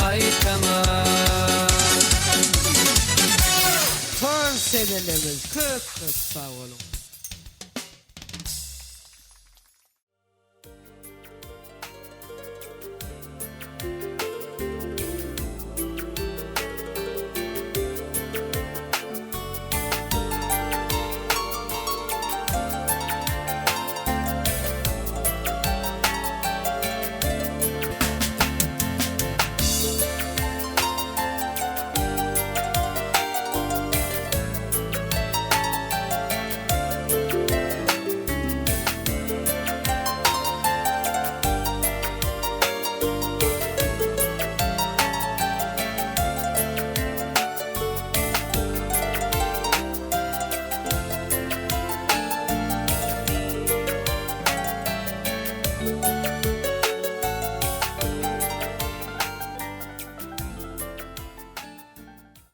Speaker 17: Aýtaman.
Speaker 21: Tans edenlerimiz köp köp sag boluň.